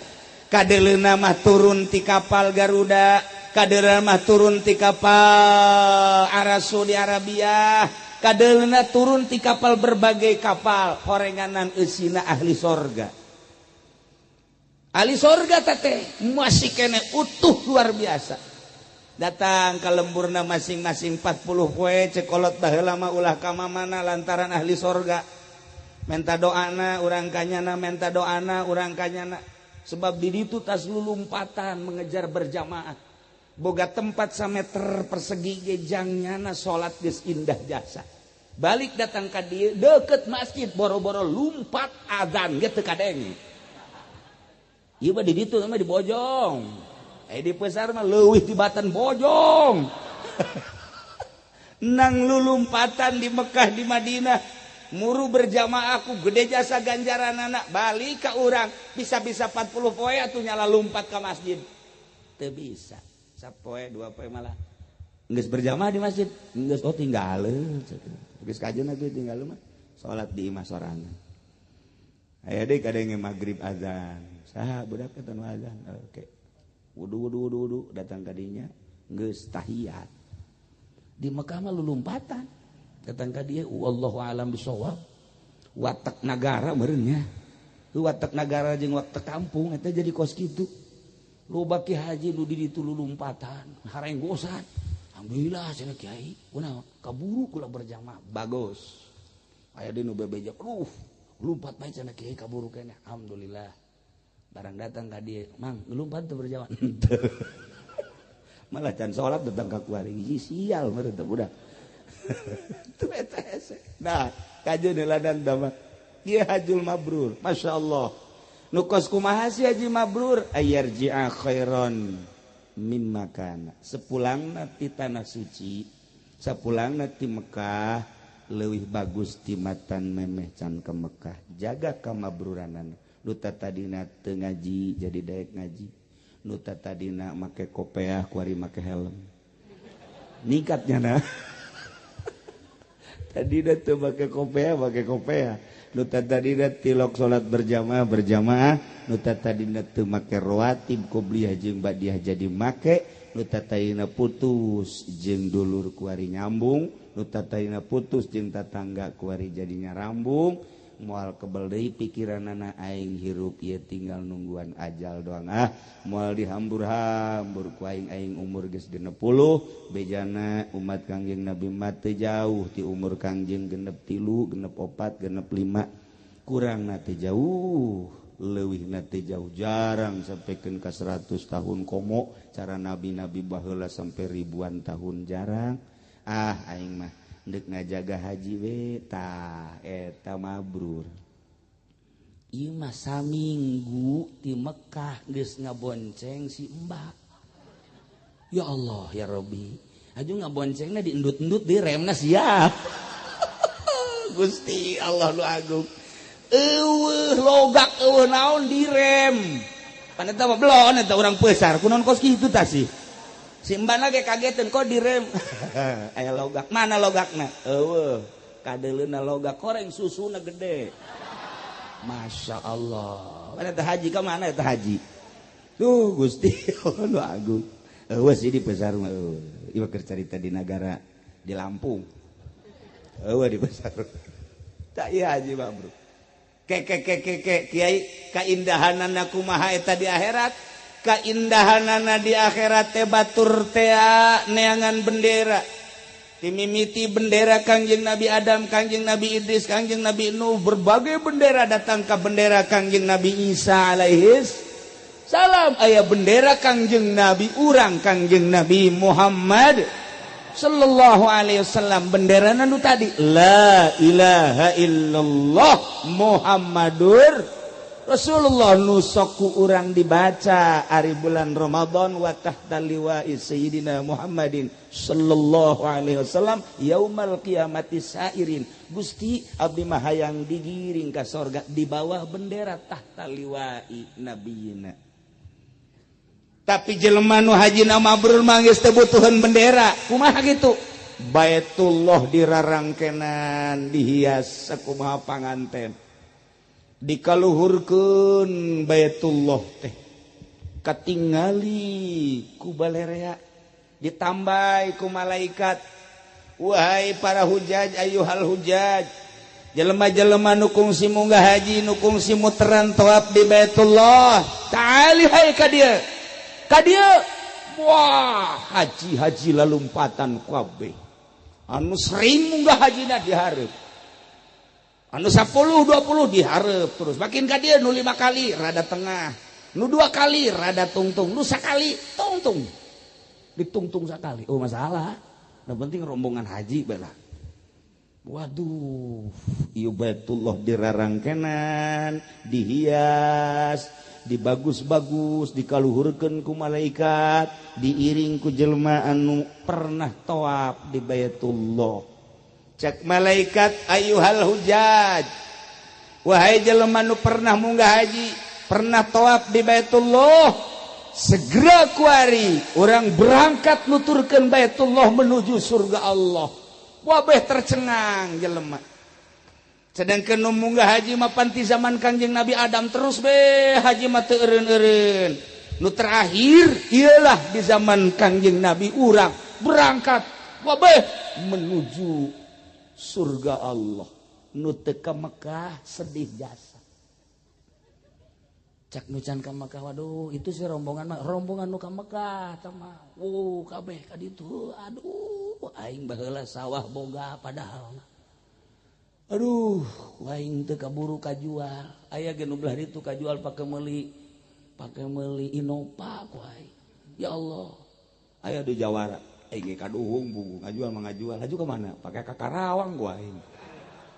C: Kadeleuna mah turun ti kapal Garuda, kadeleuna mah turun ti kapal Arasu di Arabia, kadeleuna turun ti kapal berbagai kapal, horenganan eusina ahli sorga. Ahli sorga teh masih kene utuh luar biasa. Datang ke lemburna masing-masing 40 poe cekolot baheula mah ulah ka mamana lantaran ahli sorga. Menta doana urang kanyana, menta doana urang kanyana. Sebab di ditu tas lulumpatan mengejar berjamaah. Boga tempat sameter persegi gejangnyana salat geus indah jasa. Balik datang ka dieu deket masjid boro-boro lumpat azan ge teu kadenge. Ieu mah di ditu mah di Bojong. Di pasar mah leuwih di batan Bojong. Nang lulumpatan di Mekah di Madinah muru berjamaah aku gede jasa ganjaran anak balik ke urang bisa-bisa 40 poe atuh nyala lumpat ke masjid. Teu bisa. Sapoe dua poe malah geus berjamaah di masjid. Geus oh tinggaleuh. Geus kajeun atuh tinggal mah salat di imah sorangan. Aya deui kadenge magrib azan. Saha budak eta nu azan? Oke. Wudu wudu wudu wudu datang ka dinya geus tahiyat.
B: Di Mekah mah lulumpatan. Datang ka dieu wallahu alam bisawab.
C: Watak nagara meureun nya. Watak nagara jeung watak kampung eta jadi kos kitu.
B: Loba ki haji nu di ditu lulumpatan, harenggosan. Alhamdulillah cenah kiai, kunaon? Kaburu kula berjamaah.
C: Bagus. Aya deui nu bebeja, aduh,
B: lumpat bae cenah kiai kaburu keneh. Alhamdulillah. Barang datang ka dieu, "Mang, ngelumpat teu berjamaah?"
C: Malah can salat datang ka kuari. Sial meureun teh budak. Tuh eta hese. Nah, kajeun heuladan tah mah. Ieu hajul mabrur. Masyaallah. Nu kos kumaha si haji mabrur? Ayarji'a khairan mimma kana. Sepulangna ti tanah suci, sapulangna ti Mekah leuwih bagus ti matan memeh can ke Mekah. Jaga kamabruranan. Nu tadina teu ngaji jadi daek ngaji. Nu tadina make kopeah kuari make helm. Nikatnya nah. Tadina teu make kopeah make kopeah. Nu tadina tilok salat berjamaah berjamaah. Nu tadina teu make rawatib qobliyah jeung ba'diyah jadi make. Nu tadina putus jeung dulur kuari nyambung. Nu tadina putus jeung tatangga kuari jadi nyarambung. Moal kebel deui pikiranana aing hirup ieu tinggal nungguan ajal doang ah. Moal dihambur-hambur ku aing aing umur geus 60 bejana umat Kangjeng Nabi mah teu jauh ti umur Kangjeng 63, 64, 65 kurangna teu jauh leuwihna teu jauh jarang sampikeun ka 100 tahun komo cara nabi-nabi baheula sampai ribuan tahun jarang ah aing mah ndek ngajaga haji we tah eta mabrur.
B: Ieu mah saminggu ti Mekah geus ngabonceng si Mbak. Ya Allah ya Rabbi. Aju ngaboncengna diendut-endut di remna siap.
C: Gusti Allah nu agung. Eueuh logak eueuh naon direm. Pan eta mah belon eta urang peusar kunaon kos kitu tah sih. Si mbana ge kageteun kok direm. Aya logak. Mana logakna? Eueuh, kadeuleuna logak koreng susuna gede. Masya Allah. Mana teh haji ka mana teh haji? Duh Gusti nu agung. Eueuh sih di pasar mah eueuh. Ieu keur carita di nagara Di Lampung. Eueuh di Besar. Tak iya haji mabrur. Ke ke ke ke ke kiai, kaindahanana kumaha eta di akhirat? Kaindahanana di akhirat teh batur tea neangan bendera. Timimiti bendera Kangjeng Nabi Adam, Kangjeng Nabi Idris, Kangjeng Nabi Nuh, berbagai bendera datang ke bendera Kangjeng Nabi Isa alaihis salam, aya bendera Kangjeng Nabi urang, Kangjeng Nabi Muhammad sallallahu alaihi wasallam. Bendera nu tadi, la ilaha illallah Muhammadur Rasulullah, nu sok ku urang dibaca ari bulan Ramadan, wa tahta liwa'i sayyidina Muhammadin sallallahu alaihi wasallam yaumal qiyamati sairin. Gusti, abdi mah hayang digiring ka sorga di bawah bendera tahta liwa'i nabiyina. Tapi jelema nu haji mabrur mah geus teu butuheun bendera. Kumaha kitu? Baitullah dirarangkenan, dihias sakumaha panganten, dikaluhurkeun Baitullah teh, katingali ku balerea, ditambai ku malaikat, "Wahai para hujaj, ayyuhal hujaj, jelema-jelema nu kungsi munggah haji, nu kungsi muteran tawaf di Baitullah, ta'ali, hai ka dieu, ka dieu." Wah, haji-haji lalumpatan kabeh. Anu sering munggah hajina dihareup, anu 10 20 dihareup, terus makin ka dieu nu lima kali rada tengah, nu dua kali rada tungtung, nu sakali tungtung, ditungtung sakali. Oh, masalah. Yang penting rombongan haji bela. Waduh, ieu Baitullah dirarangkenan, dihias, dibagus-bagus, dikaluhurkeun ku malaikat, diiring ku jelema anu pernah tawaf di Baitullah. Cek malaikat, "Ayyuhal hujaj, wahai jelema nu pernah munggah haji, pernah tawaf di Baitullah, segera kuari urang berangkat nuturkeun Baitullah menuju surga Allah." Wabeh tercengang jelema. Sedangkan nu munggah haji mah panti zaman Kangjeng Nabi Adam terus be haji mah teu eureun-eureun. Nu terakhir ialah di zaman Kangjeng Nabi urang berangkat wabeh menuju surga Allah. Nu teu ka Mekah sedih jasa.
B: Cak nu can ka Mekah, waduh, itu sih rombongan mah, rombongan nu ka Mekah tah mah. Wuh, kabeh ka ditu. Aduh, aing baheula sawah boga padahal mah. Aduh, aing teu kaburu kajual. Aya ge nu belah ditu kajual pake meuli Innova ku aing. Ya Allah.
C: Aya di Jawara. Aing ge kaduhung buku ngajual mah ngajual. Laju ka mana? Pake ka Karawang ku aing.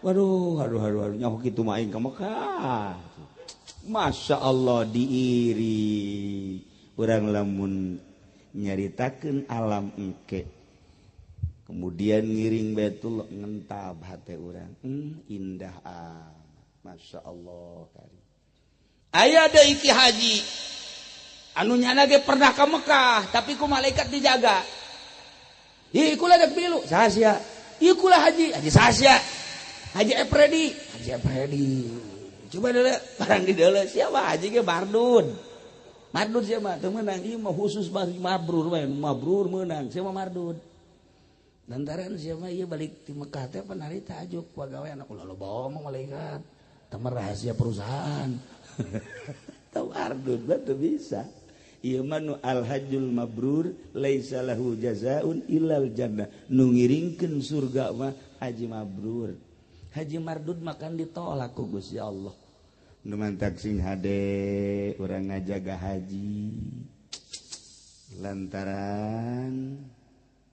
C: Waduh, aduh, aduh, aduh, nyaho kitu mah aing ka Mekah. Masya Allah, diiri urang lamun nyaritakeun alam engke, kemudian ngiring Baitullah, ngentab hate urang, indah amat, Masya Allah kari.
A: Aya deui ki haji anu nyana ge pernah ka Mekah, tapi ku malaikat dijaga. Ih, kula dek milu saha sia? Ieu kula haji, haji saha sia? Haji Epredi, Haji Epredi. Coba dulu, barang di dulu siapa haji ge mardud. Mardud siapa mah teu meunang, ieu mah khusus mabrur we, mabrur meunang, siapa mardud.
B: Lantaran siapa ieu balik ti Mekah teh panarita ajuk pagawe anak ulah loba omong malaikat. Teman rahasia perusahaan.
C: Tahu mardud teu bisa. Ieu mah nu al hajjul mabrur laisa lahu jazaun illal jannah. Nu ngiringkeun surga mah haji mabrur.
B: Haji mardud makan ditolak ku Gusti Allah.
C: Nu mantak sing hade urang ngajaga haji lantaran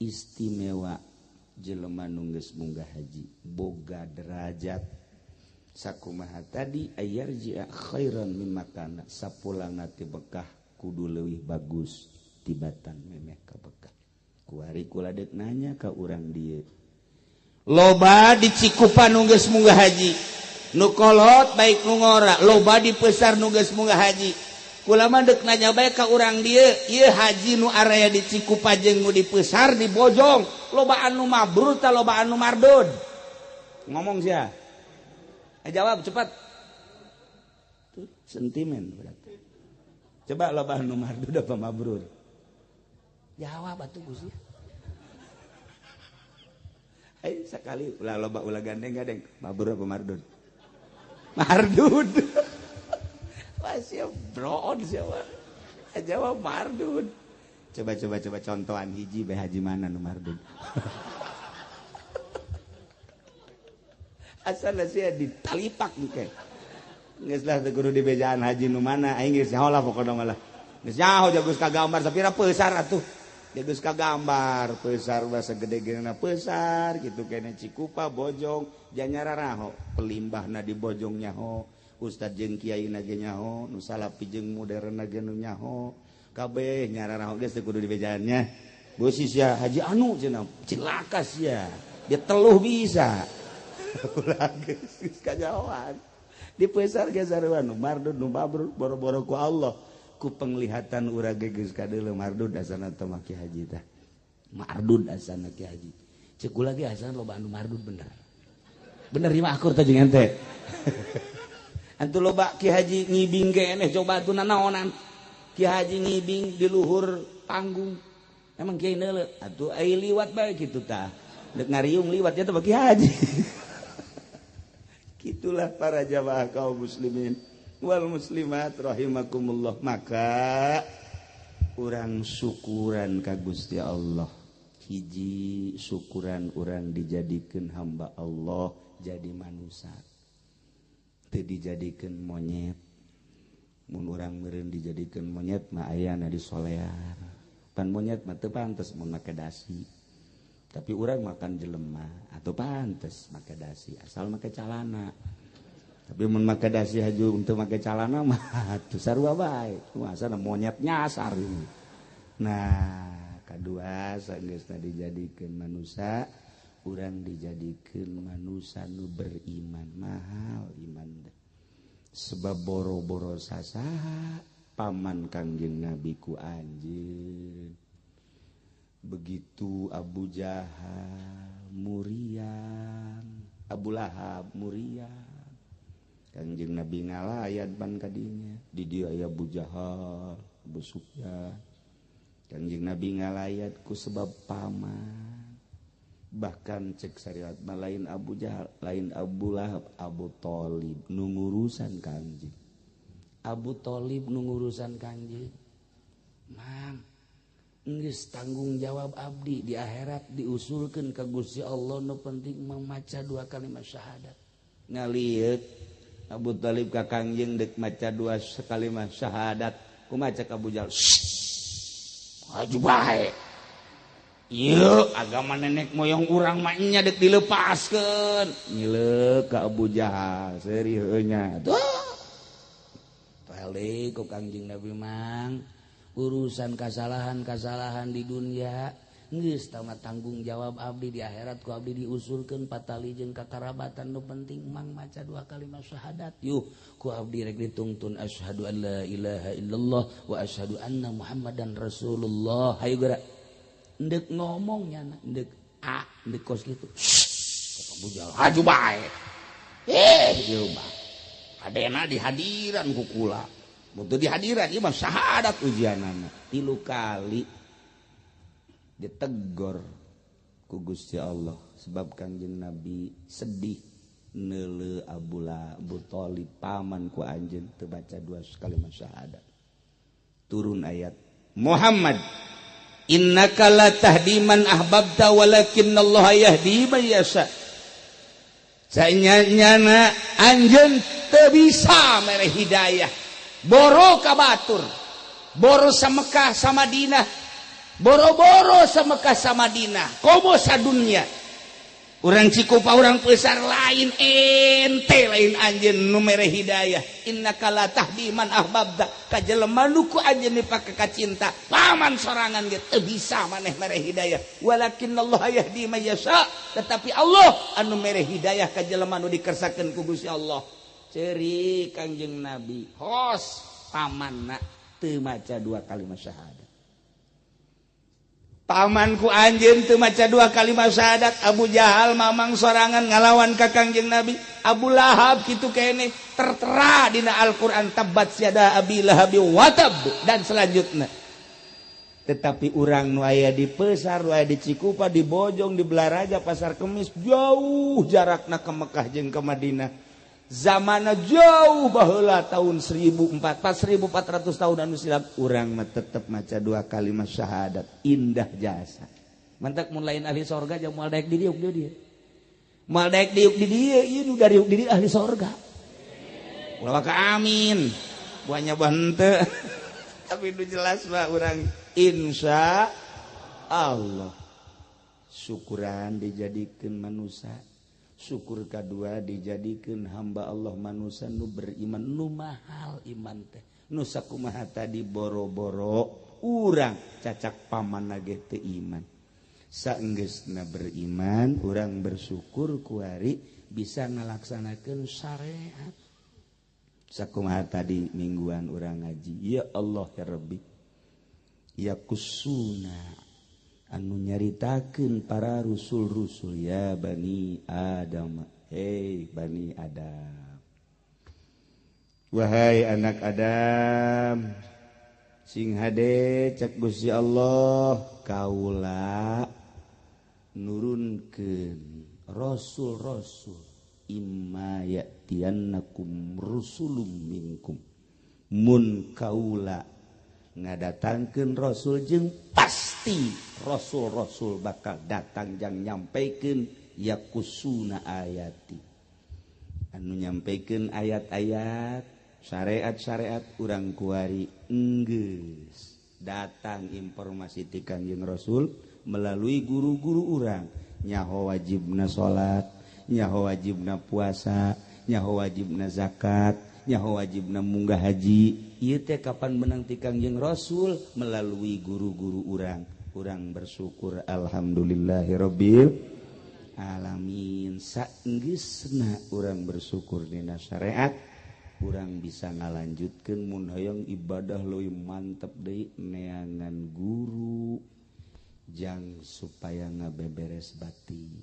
C: istimewa. Jelema nu geus munggah haji boga derajat sakumaha tadi, ayarji'a khairan mimma kana, sapulangna ti Mekah kudu leuwih bagus tibatan memeh ka Mekah. Kuari kula deuk nanya ka urang dieu.
A: Loba di Cikupa nu geus munggah haji, nu kolot baik nu ngora, loba di Pesar nu geus munggah haji. Kula mah deuk nanya bae ka urang dieu, ieu haji nu area di Cikupa jeung nu di Pesar, di Bojong, loba anu mabrur ta loba anu mardud? Ngomong sia. Eh, jawab cepat.
C: Tuh, sentimen berarti. Coba, loba anu mardud apa mabrur?
B: Jawab atuh, Gusti.
C: Ayo sekali ulah loba ulah gandeng gandeng mabrur apa mardud? Mardud. Wah siap broon siapa? Jawab mardud. Coba coba coba contohan hiji bae haji mana nu mardud. Asal sia ditalipak engke. Geus lah teu kudu dibejaan haji nu mana aing geus nyaho lah pokona mah lah. Geus nyaho jagus kagambar sapira peusar atuh. Geus kagambar peusar bahasa gede-gedena peusar kitu kene Cikupa Bojong janyara raho pelimbahna di Bojong nyaho ustad jeung kiai na ge nyaho nu salapi jeung modern ge nu nyaho kabeh nyara raho geus teu kudu dibejaannya. Beusi sia haji anu cenah cilaka sia dia teluh bisa. Ulah geus kajahoan di peusar ge sarua nu mardud nu mabrur boro-boro ku Allah ku penglihatan urang ge geus kadeuleu mardud asana teh mah ki haji tah mardud asana ki haji ceuk kula ge asana loba anu mardud bener bener ieu mah akur teh jeung ente antu loba ki haji ngibing keneh coba atuh nanaonan ki haji ngibing di luhur panggung emang kiai neuleu atuh ai liwat bae kitu tah deuk ngariung liwat nya teh ki haji. Itulah para jamaah kaum muslimin wal muslimat rahimakumullah. Maka urang syukuran ka Gusti Allah. Hiji syukuran urang dijadikeun hamba Allah jadi manusia. Teu dijadikeun monyet. Mun urang meureun dijadikeun monyet mah ayana di solear. Pan monyet mah teu pantes mun make dasi. Tapi urang makan jelema atau pantes make dasi asal make calana. Tapi mun make dasi haju untuk make calana mah atuh sarua bae. Asana monyet nyasar. Nah, kadua sageusna dijadikeun manusia, urang dijadikeun manusia nu beriman. Mahal iman teh. Sebab boro-boro sasaha paman Kangjeng Nabi ku anjeun. Begitu Abu Jahal muriang, Abu Lahab muriang. Kangjeng Nabi ngalayat ban kadinya. Di dieu aya Abu Jahal, Abu Sufyan. Kangjeng Nabi ngalayat ku sebab paman. Bahkan cek syariat mah lain Abu Jahal, lain Abu Lahab, Abu Thalib nu ngurusan Kangjeng.
B: Abu Thalib nu ngurusan Kangjeng. Mang geus tanggung jawab abdi di akhirat diusulkeun ka Gusti Allah nu penting memaca dua kalimat syahadat.
C: Ngalieu Abu Thalib ka Kangjeng deuk maca dua kalimat syahadat, kumaha cek Abu Jahal?
B: Maju bae. Ieu agama nenek moyang urang mah nya deuk dilepaskeun.
C: Ngileuk ka Abu Jahal seuri heueuh nya.
B: Tuh. Teh ku Kangjeng Nabi mang urusan kasalahan-kasalahan di dunia geus tamat tanggung jawab abdi di akhirat ku abdi diusulkeun patali jeung kakarabatan nu penting mang maca dua kalimat syahadat yuh ku abdi rek ditungtun asyhadu an la ilaha illallah wa asyhadu anna muhammadan rasulullah. Hayu geura endek ngomong nya endek a endek kos kitu Abu Jahal haju bae ieu mah adena dihadiran ku kula.
C: Butuh dihadiran ieu mah syahadat ujianana. 3 kali ditegor ku Gusti Allah sebab Kangjeng Nabi sedih neuleu Abu Thalib paman ku anjeun teu baca dua kalimat syahadat. Turun ayat Muhammad innaka la tahdi man ahbabta walakinallaha yahdi man yasha. Sanyana anjeun teu bisa mere hidayah. Boro ka batur, boro sa Mekah sa Madinah, boro-boro sa Mekah sa Madinah, komo sa dunya. Urang Cikupa urang Pesar lain ente lain anjeun nu mere hidayah. Innaka la tahdi man ahbabta ka jelema nu ku anjeun dipake ka cinta, paman sorangan ge teu bisa maneh mere hidayah. Walakinallaha yahdi man yasha, tetapi Allah anu mere hidayah ka jelema nu dikersakeun ku Gusti Allah. Ceri Kangjeng Nabi hos pamanna teu maca dua kalimat syahadat. Pamanku anjeun teu maca dua kalimat syahadat. Abu Jahal mamang sorangan ngalawan ka Kangjeng Nabi. Abu Lahab kitu keneh tertera dina Al-Qur'an tabat siada Abi Lahab wa tab dan selanjutnya. Tetapi urang nu aya di Pesar, nu aya di Cikupa, di Bojong, di Belaraja, Pasar Kemis, jauh jarakna ke Mekah jeung ke Madinah. Zamana jauh baheula tahun 1400 tahun anu silam, urang mah tetep maca dua kalimat syahadat, indah jasa.
B: Mantak mun lain ahli sorga jeung moal daek di diuk di dieu. Moal daek diuk di dieu, ieu nu dariuk di dieu ahli sorga.
C: Ulah ka amin. Buahnya bante. Tapi itu jelas mah urang insya Allah. Syukuran dijadikan manusia, syukur kedua dijadikan hamba Allah manusia nu beriman, nu mahal iman teh, nu sakumaha tadi boro-boro urang cacak paman ge teu iman. Saenggeusna beriman, urang bersyukur kuari bisa ngalaksanakeun syariat. Sakumaha tadi mingguan urang ngaji, ya Allah ya Rabbi, ya kusuna anu nyaritakeun para rusul-rusul, ya bani Adam, hei bani Adam, wahai anak Adam, sing hade cek Gusti Allah, kaula nurunkeun rasul-rasul, imma ya'tiyannakum rusulum minkum, mun kaula ngadatangkeun rasul jeung pasti rasul-rasul bakal datang jang nyampaikan yakusuna ayati, anu nyampaikan ayat-ayat syariat-syariat urang kuari enggeus datang informasi ti Kangjeng Rasul melalui guru-guru urang, nyaho wajibna salat, nyaho wajibna puasa, nyaho wajibna zakat, nyaho wajibna munggah haji. Ieu teh kapan menang ti Kangjeng Rasul melalui guru-guru urang. Urang bersyukur alhamdulillahirabbil alamin. Saenggeusna urang bersyukur dina syariat, urang bisa ngalanjutkeun mun hoyong ibadah leuwih mantep deui neangan guru jang supaya ngabeberes batin.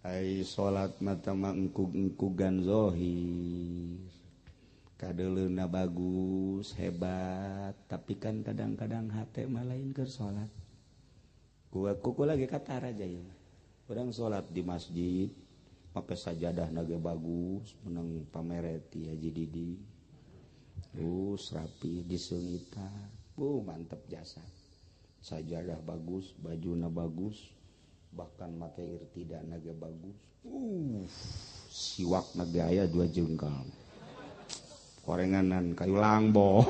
C: Ai salat mata mah engkug-engkugan zahir, kadeleuna bagus hebat, tapi kan kadang-kadang hate mah lain keur salat. Gua kuku lagi katara aja ya. Urang salat di masjid make sajadah ge bagus, menang pamereti Haji Didi. Terus rapi diseungitan. Bu mantep jasa. Sajadah bagus, bajuna bagus, bahkan make irtidana ge bagus. Siwak na ge aya 2 jengkal. Korenganan kayu langbo.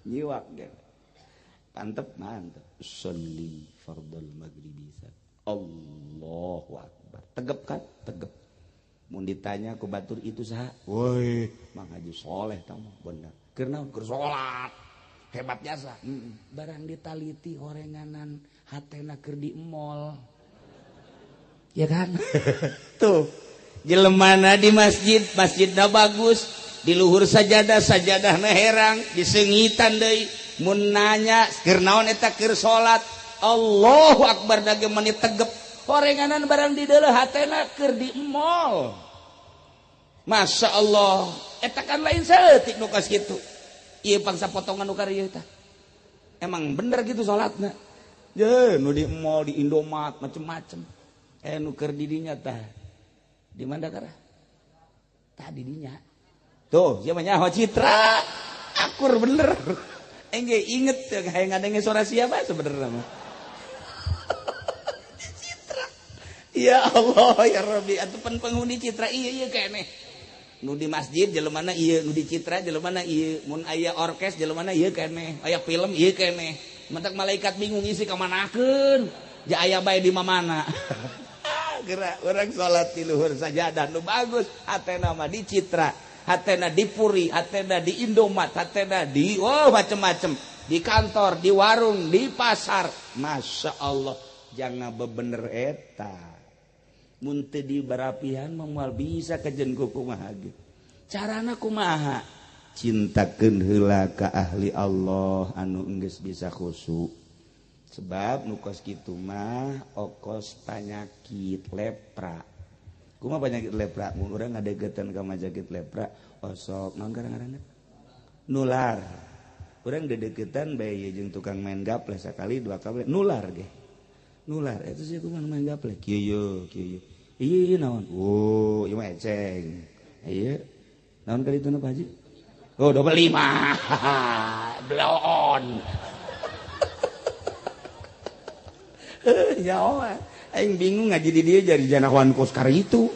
C: Nyiwak ge. Mantep mantep. Sholli fardal maghribi. Allahu akbar. Tegep kan? Tegep. Mun ditanya ku batur itu saha? Woi, Mang Haji Soleh tah mah bener. Keur naon? Keur salat. Hebat jasa.
B: Barang ditaliti horenganan hatena keur di mall. Ya kan?
C: Tuh. Jelemana di masjid, masjidna bagus, di luhur sajadah, sajadahna herang, diseungitan deui. Mun nanya keur naon eta keur salat? Allahu akbar dage meni tegep.
B: Horenganan barang di deuleuh hatena keur di mall.
C: Masya Allah, eta kan lain saeutik nu kos kitu. Ieu pangsa potongan nu karieu tah. Emang bener gitu salatna. Ye, nu di mall, di Indomaret, macem-macem. Nu keur di dinya tah. Di mana kara? Tah di dinya. Tuh, sia mah nyaho Citra. Akur bener. Engge inget hayang ngadenge suara siapa sebenarnya mah. Citra. Ya Allah ya Rabbi, atuh pan penghuni Citra ieu ieu keneh. Nu di masjid jelemana ieu, nu di Citra jelemana ieu, mun aya orkes jelemana ieu keneh, aya film ieu keneh. Mentak malaikat bingung isi ka manakeun. Ja aya bae di mamana. Gerak urang salat di luhur sajadah nu bagus, hatena mah di Citra, hatena di Puri, hatena di Indomaret, hatena di oh macem-macem, di kantor, di warung, di pasar. Masya Allah, jangan bebener eta. Mun teu dibarapihan mah moal bisa kajen ku kumaha ge. Carana kumaha? Cintakeun heula ka ahli Allah anu enggeus bisa khusyuk. Sebab nu kos kitu mah okos panyakit lepra. Kumaha penyakit lepra? Mun urang ngadeukeutan ka majagit lepra, osok naon ngaranna? Nular. Urang dedeketan bae jeung tukang main gaple sakali dua kali nular ge. Nular eta sih kumaha main gaple. Kieu kieu. Ieu naon? Oh, ieu mah eceng. Ieu naon kali itu Pak Haji? Oh, dobel 5. Bloon. Ya Allah, aing bingung ngaji di dia jadi janawan koskar itu.